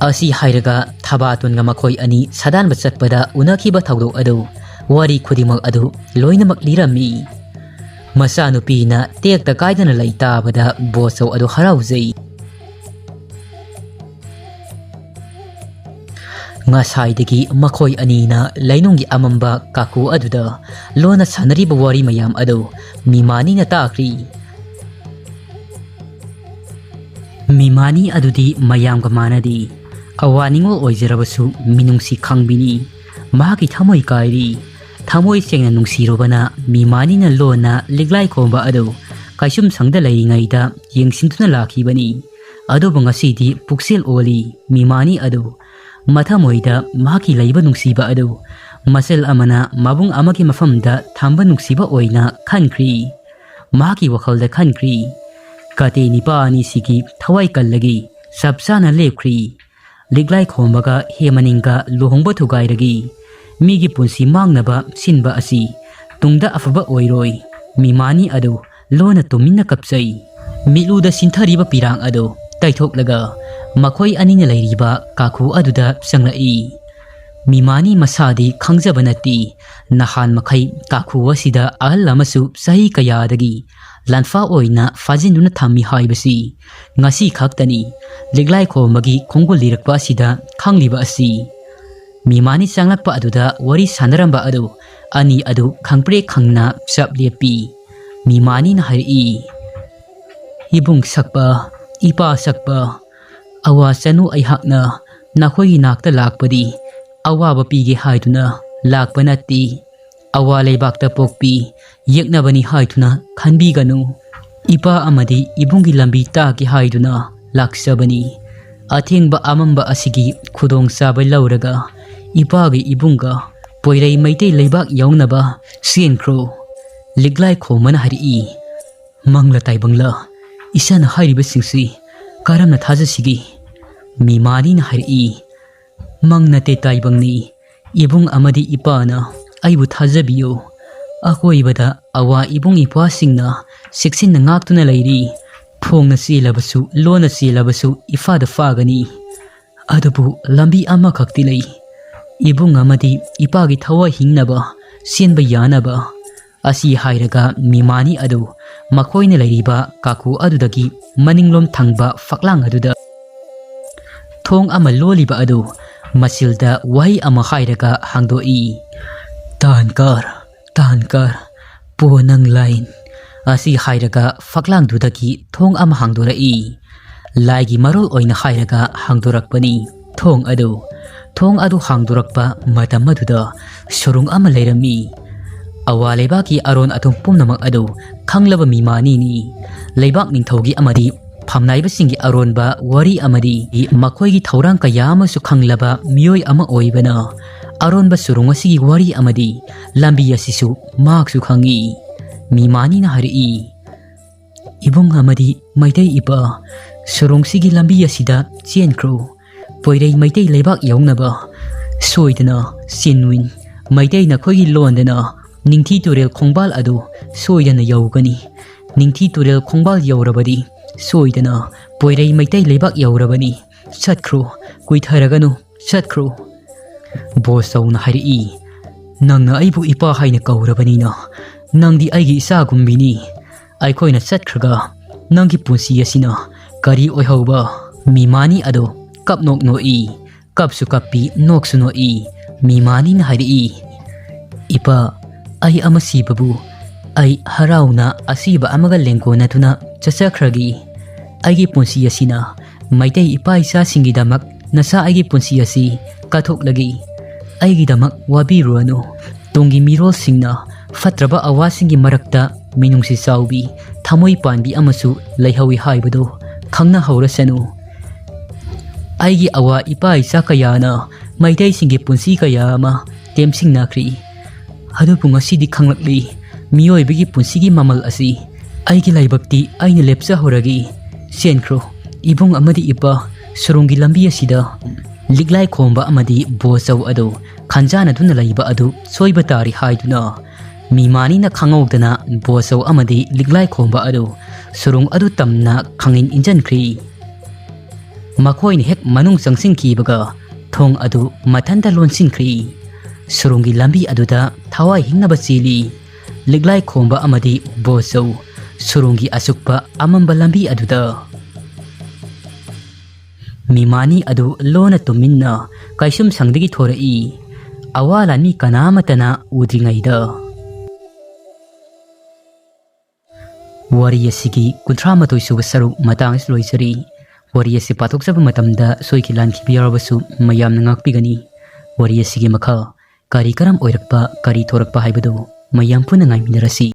ꯑꯁꯤ ꯍꯥꯏꯔꯒ ꯊꯕꯥꯇꯣꯟꯒ ꯃꯈꯣꯏ ꯑꯅꯤ ꯁꯥꯗꯥꯟꯕ ꯆꯠꯄꯗ ꯎꯅꯈꯤꯕ ꯊꯧꯗꯣꯛ ꯑꯗꯨ, ꯋꯥꯔꯤ ꯈꯨꯗꯤꯡꯃꯛ ꯑꯗꯨ ꯂꯣꯏꯅꯃꯛ ꯂꯤꯔꯝꯃꯤ꯫ ꯃꯆꯥꯅꯨꯄꯤꯅ ꯇꯦꯛꯇ ꯀꯥꯏꯗꯅ ꯂꯩ ꯇꯥꯕꯗ ꯕꯣꯆꯧ ꯑꯗꯨ ꯍꯔꯥꯎꯖꯩ꯫ ꯉꯁꯥꯏꯗꯒꯤ ꯃꯈꯣꯏ ꯑꯅꯤꯅ ꯂꯩꯅꯨꯡꯒꯤ ꯑꯃꯝꯕ ꯀꯥꯈꯨ ꯑꯗꯨꯗ ꯂꯣꯟꯅ ꯁꯥꯟꯅꯔꯤꯕ ꯋꯥꯔꯤ ꯃꯌꯥꯝ ꯑꯗꯨ ꯃꯤꯃꯥꯅꯤꯅ ꯇꯥꯈ꯭ꯔꯤ꯫ ꯃꯤꯃꯥꯅꯤ ꯑꯗꯨꯗꯤ ꯃꯌꯥꯝꯒ ꯃꯥꯟꯅꯗꯦ꯫ ꯑꯋꯥ ꯅꯤꯡꯉꯣꯜ ꯑꯣꯏꯖꯔꯕꯁꯨ ꯃꯤꯅꯨꯡꯁꯤ ꯈꯪꯕꯤꯅꯤ꯫ ꯃꯍꯥꯛꯀꯤ ꯊꯃꯣꯏ ꯀꯥꯏꯔꯤ꯫ ꯊꯃꯣꯏ ꯁꯦꯡꯅ ꯅꯨꯡꯁꯤꯔꯨꯕꯅ ꯃꯤꯃꯥꯅꯤꯅ ꯂꯣꯟꯅ ꯂꯤꯛꯂꯥꯏ ꯈꯣꯝꯕ ꯑꯗꯨ ꯀꯩꯁꯨꯝꯁꯪꯗ ꯂꯩꯔꯤꯉꯩꯗ ꯌꯦꯡꯁꯤꯟꯗꯨꯅ ꯂꯥꯛꯈꯤꯕꯅꯤ꯫ ꯑꯗꯨꯕꯨ ꯉꯁꯤꯗꯤ ꯄꯨꯛꯆꯦꯜ ꯑꯣꯜꯂꯤ꯫ ꯃꯤꯃꯥꯅꯤ ꯑꯗꯨ ꯃꯊꯃꯣꯏꯗ ꯃꯍꯥꯛꯀꯤ ꯂꯩꯕ ꯅꯨꯡꯁꯤꯕ ꯑꯗꯨ ꯃꯆꯜ ꯑꯃꯅ ꯃꯕꯨꯡ ꯑꯃꯒꯤ ꯃꯐꯝꯗ ꯊꯝꯕ ꯅꯨꯡꯁꯤꯕ ꯑꯣꯏꯅ ꯈꯟꯈ꯭ꯔꯤ꯫ ꯃꯍꯥꯛꯀꯤ ꯋꯥꯈꯜꯗ ꯈꯟꯈ꯭ꯔꯤ, "ꯀꯥꯇꯦ ꯅꯤꯄꯥ ꯑꯅꯤꯁꯤꯒꯤ ꯊꯋꯥꯏ ꯀꯜꯂꯒꯦ, ꯆꯞ ꯆꯥꯅ ꯂꯦꯞꯈ꯭ꯔꯤ꯫ ꯂꯤꯛꯂꯥꯏ ꯈꯣꯝꯕꯒ ꯍꯦꯃꯅꯤꯡꯒ ꯂꯨꯍꯣꯡꯕ ꯊꯨꯒꯥꯏꯔꯒꯦ꯫ ꯃꯤꯒꯤ ꯄꯨꯟꯁꯤ ꯃꯥꯡꯅꯕ ꯁꯤꯟꯕ ꯑꯁꯤ ꯇꯨꯡꯗ ꯑꯐꯕ ꯑꯣꯏꯔꯣꯏ"꯫ ꯃꯤꯃꯥꯅꯤ ꯑꯗꯨ ꯂꯣꯟꯅ ꯇꯨꯃꯤꯟꯅ ꯀꯞꯆꯩ꯫ ꯃꯤꯠꯂꯨꯗ ꯁꯤꯟꯊꯔꯤꯕ ꯄꯤꯔꯥꯡ ꯑꯗꯨ ꯇꯩꯊꯣꯛꯂꯒ ꯃꯈꯣꯏ ꯑꯅꯤꯅ ꯂꯩꯔꯤꯕ ꯀꯥꯈꯨ ꯑꯗꯨꯗ ꯆꯪꯂꯛꯏ꯫ ꯃꯤꯃꯥꯅꯤ ꯃꯁꯥꯗꯤ ꯈꯪꯖꯕ ꯅꯠꯇꯦ, ꯅꯍꯥꯟ ꯃꯈꯩ ꯀꯥꯈꯨ ꯑꯁꯤꯗ ꯑꯍꯜ ꯑꯃꯁꯨ ꯆꯍꯤ ꯀꯌꯥꯗꯒꯤ ꯂꯥꯟꯐꯥ ꯑꯣꯏꯅ ꯐꯥꯖꯤꯟꯗꯨꯅ ꯊꯝꯃꯤ ꯍꯥꯏꯕꯁꯤ ꯉꯁꯤ ꯈꯛꯇꯅꯤ꯫ ꯂꯤꯛꯂꯥꯏ ꯈꯣꯝꯕꯒꯤ ꯈꯣꯡꯒꯨꯜ ꯂꯤꯔꯛꯄ ꯑꯁꯤꯗ ꯈꯪꯂꯤꯕ ꯑꯁꯤ꯫ ꯃꯤꯃꯥꯅꯤ ꯆꯪꯂꯛꯄ ꯑꯗꯨꯗ ꯋꯥꯔꯤ ꯁꯥꯟꯅꯔꯝꯕ ꯑꯗꯨ ꯑꯅꯤ ꯑꯗꯨ ꯈꯪꯄ꯭ꯔꯦꯛ ꯈꯪꯅ ꯆꯞ ꯂꯦꯞꯄꯤ꯫ ꯃꯤꯃꯥꯅꯤꯅ ꯍꯥꯏꯔꯛꯏ, "ꯏꯕꯨꯡ ꯁꯛꯄ, ꯏꯄꯥ ꯁꯛꯄ, ꯑꯋꯥ ꯆꯅꯨ ꯑꯩꯍꯥꯛꯅ ꯅꯈꯣꯏꯒꯤ ꯅꯥꯛꯇ ꯂꯥꯛꯄꯗꯤ ꯑꯋꯥꯕ ꯄꯤꯒꯦ ꯍꯥꯏꯗꯨꯅ ꯂꯥꯛꯄ ꯅꯠꯇꯦ꯫ ꯑꯋꯥ ꯂꯩꯕꯥꯛꯇ ꯄꯣꯛꯄꯤ ꯌꯦꯛꯅꯕꯅꯤ ꯍꯥꯏꯗꯨꯅ ꯈꯟꯕꯤꯒꯅꯨ꯫ ꯏꯄꯥ ꯑꯃꯗꯤ ꯏꯕꯨꯡꯒꯤ ꯂꯝꯕꯤ ꯇꯥꯛꯀꯦ ꯍꯥꯏꯗꯨꯅ ꯂꯥꯛꯆꯕꯅꯤ꯫ ꯑꯊꯦꯡꯕ ꯑꯃꯝꯕ ꯑꯁꯤꯒꯤ ꯈꯨꯗꯣꯡꯆꯥꯕ ꯂꯧꯔꯒ ꯏꯄꯥꯒꯤ ꯏꯕꯨꯡꯒ ꯄꯣꯏꯔꯩ ꯃꯩꯇꯩ ꯂꯩꯕꯥꯛ ꯌꯧꯅꯕ ꯆꯦꯟꯈ꯭ꯔꯣ"꯫ ꯂꯤꯛꯂꯥꯏ ꯈꯣꯝꯕꯅ ꯍꯥꯏꯔꯛꯏ, "ꯃꯪꯂ ꯇꯥꯏꯕꯪꯂ ꯏꯆꯥꯅ ꯍꯥꯏꯔꯤꯕꯁꯤꯡꯁꯤ ꯀꯔꯝꯅ ꯊꯥꯖꯁꯤꯒꯦ? ꯃꯤꯃꯥꯅꯤꯅ ꯍꯥꯏꯔꯛꯏ, ꯃꯪ ꯅꯠꯇꯦ, ꯇꯥꯏꯕꯪꯅꯤ꯫ ꯏꯕꯨꯡ ꯑꯃꯗꯤ ꯏꯄꯥꯅ ꯑꯩꯕꯨ ꯊꯥꯖꯕꯤꯌꯨ꯫ ꯑꯀꯣꯏꯕꯗ ꯑꯋꯥ ꯏꯕꯨꯡ ꯏꯄ꯭ꯋꯥꯁꯤꯡꯅ ꯆꯦꯛꯁꯤꯟꯅ ꯉꯥꯛꯇꯨꯅ ꯂꯩꯔꯤ꯫ ꯐꯣꯡꯅ ꯆꯦꯜꯂꯕꯁꯨ, ꯂꯣꯟꯅ ꯆꯦꯜꯂꯕꯁꯨ ꯏꯐꯥꯗ ꯐꯥꯒꯅꯤ꯫ ꯑꯗꯨꯕꯨ ꯂꯝꯕꯤ ꯑꯃꯈꯛꯇꯤ ꯂꯩ꯫ ꯏꯕꯨꯡ ꯑꯃꯗꯤ ꯏꯄꯥꯒꯤ ꯊꯋꯥꯏ ꯍꯤꯡꯅꯕ, ꯆꯦꯟꯕ ꯌꯥꯅꯕ꯫ ꯑꯁꯤ ꯍꯥꯏꯔꯒ ꯃꯤꯃꯥꯅꯤ ꯑꯗꯨ ꯃꯈꯣꯏꯅ ꯂꯩꯔꯤꯕ ꯀꯥꯀꯨ ꯑꯗꯨꯗꯒꯤ ꯃꯅꯤꯡꯂꯣꯝ ꯊꯪꯕ ꯐꯛꯂꯥꯡ ꯑꯗꯨꯗ ꯊꯣꯡ ꯑꯃ ꯂꯣꯜꯂꯤꯕ ꯑꯗꯨ ꯃꯆꯤꯜꯗ ꯋꯥꯍꯩ ꯑꯃ ꯍꯥꯏꯔꯒ ꯍꯥꯡꯗꯣꯛꯏ꯫ "ꯇꯥꯟꯀꯔ, ꯇꯥꯟꯀꯔ, ꯄꯣ ꯅꯪ ꯂꯥꯏꯟ" ꯑꯁꯤ ꯍꯥꯏꯔꯒ ꯐꯛꯂꯥꯡꯗꯨꯗꯒꯤ ꯊꯣꯡ ꯑꯃ ꯍꯥꯡꯗꯣꯔꯛꯏ꯫ ꯂꯥꯏꯒꯤ ꯃꯔꯣꯜ ꯑꯣꯏꯅ ꯍꯥꯏꯔꯒ ꯍꯥꯡꯗꯣꯔꯛꯄꯅꯤ ꯊꯣꯡ ꯑꯗꯨ꯫ ꯊꯣꯡ ꯑꯗꯨ ꯍꯥꯡꯗꯣꯔꯛꯄ ꯃꯇꯝ ꯑꯗꯨꯗ ꯁꯨꯔꯨꯡ ꯑꯃ ꯂꯩꯔꯝꯃꯤ꯫ ꯑꯋꯥ ꯂꯩꯕꯥꯛꯀꯤ ꯑꯔꯣꯟ ꯑꯊꯨꯝ ꯄꯨꯝꯅꯃꯛ ꯑꯗꯨ ꯈꯪꯂꯕ ꯃꯤꯃꯥꯅꯤꯅꯤ꯫ ꯂꯩꯕꯥꯛ ꯅꯤꯡꯊꯧꯒꯤ ꯑꯃꯗꯤ ꯐꯝꯅꯥꯏꯕꯁꯤꯡꯒꯤ ꯑꯔꯣꯟꯕ ꯋꯥꯔꯤ ꯑꯃꯗꯤ ꯃꯈꯣꯏꯒꯤ ꯊꯧꯔꯥꯡ ꯀꯌꯥ ꯑꯃꯁꯨ ꯈꯪꯂꯕ ꯃꯤꯑꯣꯏ ꯑꯃ ꯑꯣꯏꯕꯅ ꯑꯔꯣꯟꯕ ꯁꯨꯔꯨꯡ ꯑꯁꯤꯒꯤ ꯋꯥꯔꯤ ꯑꯃꯗꯤ ꯂꯝꯕꯤ ꯑꯁꯤꯁꯨ ꯃꯍꯥꯛꯁꯨ ꯈꯪꯏ꯫ ꯃꯤꯃꯥꯅꯤꯅ ꯍꯥꯏꯔꯛꯏ, "ꯏꯕꯨꯡ ꯑꯃꯗꯤ ꯃꯩꯇꯩ ꯏꯄꯥ, ꯁꯨꯔꯨꯡꯁꯤꯒꯤ ꯂꯝꯕꯤ ꯑꯁꯤꯗ ꯆꯦꯟꯈ꯭ꯔꯣ꯫ ꯄꯣꯏꯔꯩ ꯃꯩꯇꯩ ꯂꯩꯕꯥꯛ ꯌꯧꯅꯕ ꯁꯣꯏꯗꯅ ꯆꯤꯟꯋꯤꯟ ꯃꯩꯇꯩ ꯅꯈꯣꯏꯒꯤ ꯂꯣꯟꯗꯅ ꯅꯤꯡꯊꯤ ꯇꯨꯔꯦꯜ ꯈꯣꯡꯕꯥꯜ ꯑꯗꯨ ꯁꯣꯏꯗꯅ ꯌꯧꯒꯅꯤ꯫ ꯅꯤꯡꯊꯤ ꯇꯨꯔꯦꯜ ꯈꯣꯡꯕꯥꯜ ꯌꯧꯔꯕꯗꯤ ꯁꯣꯏꯗꯅ ꯄꯣꯏꯔꯩ ꯃꯩꯇꯩ ꯂꯩꯕꯥꯛ ꯌꯧꯔꯕꯅꯤ꯫ ꯆꯠꯈ꯭ꯔꯣ, ꯀꯨꯏꯊꯔꯒꯅꯨ, ꯆꯠꯈ꯭ꯔꯣ"꯫ ꯕꯣꯁ ꯆꯧꯅ ꯍꯥꯏꯔꯛꯏ, "ꯅꯪꯅ ꯑꯩꯕꯨ ꯏꯄꯥ ꯍꯥꯏꯅ ꯀꯧꯔꯕꯅꯤꯅ ꯅꯪꯗꯤ ꯑꯩꯒꯤ ꯏꯆꯥꯒꯨꯝꯕꯤꯅꯤ꯫ ꯑꯩꯈꯣꯏꯅ ꯆꯠꯈ꯭ꯔꯒ ꯅꯪꯒꯤ ꯄꯨꯟꯁꯤ ꯑꯁꯤꯅ ꯀꯔꯤ ꯑꯣꯏꯍꯧꯕ?" ꯃꯤꯃꯥꯅꯤ ꯑꯗꯣ ꯀꯞ ꯅꯣꯛ ꯅꯣꯛꯏ꯫ ꯀꯞꯁꯨ ꯀꯞꯄꯤ, ꯅꯣꯛꯁꯨ ꯅꯣꯛꯏ꯫ ꯃꯤꯃꯥꯅꯤꯅ ꯍꯥꯏꯔꯛꯏ, "ꯏꯄꯥ, ꯑꯩ ꯑꯃ ꯁꯤꯕꯕꯨ ꯑꯩ ꯍꯔꯥꯎꯅ ꯑꯁꯤꯕ ꯑꯃꯒ ꯂꯦꯡꯒꯣꯟꯅꯗꯨꯅ ꯆꯠꯆꯈ꯭ꯔꯒꯦ꯫ ꯑꯩꯒꯤ ꯄꯨꯟꯁꯤ ꯑꯁꯤꯅ ꯃꯩꯇꯩ ꯏꯄꯥ ꯏꯆꯥꯁꯤꯡꯒꯤꯗꯃꯛ ꯅꯆꯥ ꯑꯩꯒꯤ ꯄꯨꯟꯁꯤ ꯑꯁꯤ ꯀꯠꯊꯣꯛꯂꯒꯦ꯫ ꯑꯩꯒꯤꯗꯃꯛ ꯋꯥꯕꯤꯔꯨꯔꯅꯨ꯫ ꯇꯨꯡꯒꯤ ꯃꯤꯔꯣꯜꯁꯤꯡꯅ ꯐꯠꯇ꯭ꯔꯕ ꯑꯋꯥꯁꯤꯡꯒꯤ ꯃꯔꯛꯇ ꯃꯤꯅꯨꯡꯁꯤ ꯆꯥꯎꯕꯤ, ꯊꯃꯣꯏ ꯄꯥꯟꯕꯤ ꯑꯃꯁꯨ ꯂꯩꯍꯧꯏ ꯍꯥꯏꯕꯗꯨ ꯈꯪꯅꯍꯧꯔꯁꯅꯨ꯫ ꯑꯩꯒꯤ ꯑꯋꯥ ꯏꯄꯥ ꯏꯆꯥ ꯀꯌꯥꯅ ꯃꯩꯇꯩꯁꯤꯡꯒꯤ ꯄꯨꯟꯁꯤ ꯀꯌꯥ ꯑꯃ ꯇꯦꯝꯁꯤꯡꯅꯈ꯭ꯔꯤ꯫ ꯑꯗꯨꯕꯨ ꯉꯁꯤꯗꯤ ꯈꯪꯂꯛꯂꯤ, ꯃꯤꯑꯣꯏꯕꯒꯤ ꯄꯨꯟꯁꯤꯒꯤ ꯃꯃꯜ ꯑꯁꯤ꯫ ꯑꯩꯒꯤ ꯂꯥꯏꯕꯛꯇꯤ ꯑꯩꯅ ꯂꯦꯞꯆꯍꯧꯔꯒꯦ꯫ ꯆꯦꯟꯈ꯭ꯔꯣ, ꯏꯕꯨꯡ ꯑꯃꯗꯤ ꯏꯄꯥ, ꯁꯨꯔꯨꯡꯒꯤ ꯂꯝꯕꯤ ꯑꯁꯤꯗ ꯂꯤꯛꯂꯥꯏ ꯈꯣꯝꯕ ꯑꯃꯗꯤ ꯕꯣꯆꯧ ꯑꯗꯨ ꯈꯟꯖꯥꯅꯗꯨꯅ ꯂꯩꯕ ꯑꯗꯨ ꯁꯣꯏꯕ ꯇꯥꯔꯤ ꯍꯥꯏꯗꯨꯅ ꯃꯤꯃꯥꯅꯤꯅ ꯈꯪꯍꯧꯗꯅ ꯕꯣꯆꯧ ꯑꯃꯗꯤ ꯂꯤꯛꯂꯥꯏ ꯈꯣꯝꯕ ꯑꯗꯨ ꯁꯨꯔꯨꯡ ꯑꯗꯨ ꯇꯝꯅ ꯈꯪꯏꯟ ꯏꯟꯖꯟꯈ꯭ꯔꯤ꯫ ꯃꯈꯣꯏꯅ ꯍꯦꯛ ꯃꯅꯨꯡ ꯆꯪꯁꯤꯟꯈꯤꯕꯒ ꯊꯣꯡ ꯑꯗꯨ ꯃꯊꯟꯇ ꯂꯣꯟꯁꯤꯟꯈ꯭ꯔꯤ꯫ ꯁꯨꯔꯨꯡꯒꯤ ꯂꯝꯕꯤ ꯑꯗꯨꯗ ꯊꯋꯥꯏ ꯍꯤꯡꯅꯕ ꯆꯦꯜꯂꯤ꯫ ꯂꯤꯛꯂꯥꯏ ꯈꯣꯝꯕ ꯑꯃꯗꯤ ꯕꯣꯆꯧ ꯁꯨꯔꯨꯡꯒꯤ ꯑꯆꯨꯞꯄ ꯑꯃꯝꯕ ꯂꯝꯕꯤ ꯑꯗꯨꯗ꯫ ꯃꯤꯃꯥꯅꯤ ꯑꯗꯨ ꯂꯣꯟꯅ ꯇꯨꯃꯤꯟꯅ ꯀꯩꯁꯨꯝꯁꯪꯗꯒꯤ ꯊꯣꯔꯛꯏ꯫ ꯑꯋꯥ ꯂꯥꯟꯃꯤ ꯀꯅꯥ ꯑꯃꯠꯇꯅ ꯎꯗ꯭ꯔꯤꯉꯩꯗ꯫ ꯋꯥꯔꯤ ꯑꯁꯤꯒꯤ ꯀꯨꯟꯊ꯭ꯔꯥ ꯃꯥꯊꯣꯏ ꯁꯨꯕ ꯁꯔꯨꯛ ꯃꯇꯥꯡ ꯑꯁꯤ ꯂꯣꯏꯖꯔꯤ꯫ ꯋꯥꯔꯤ ꯑꯁꯤ ꯄꯥꯊꯣꯛꯆꯕ ꯃꯇꯝꯗ ꯁꯣꯏꯈꯤ ꯂꯥꯟꯈꯤꯕ ꯌꯥꯎꯔꯕꯁꯨ ꯃꯌꯥꯝꯅ ꯉꯥꯛꯄꯤꯒꯅꯤ꯫ ꯋꯥꯔꯤ ꯑꯁꯤꯒꯤ ꯃꯈꯥ ꯀꯔꯤ ꯀꯔꯝ ꯑꯣꯏꯔꯛꯄ, ꯀꯔꯤ ꯊꯣꯔꯛꯄ ꯍꯥꯏꯕꯗꯨ ꯃꯌꯥꯝ ꯄꯨꯟꯅ ꯉꯥꯏꯃꯤꯟꯅꯔꯁꯤ꯫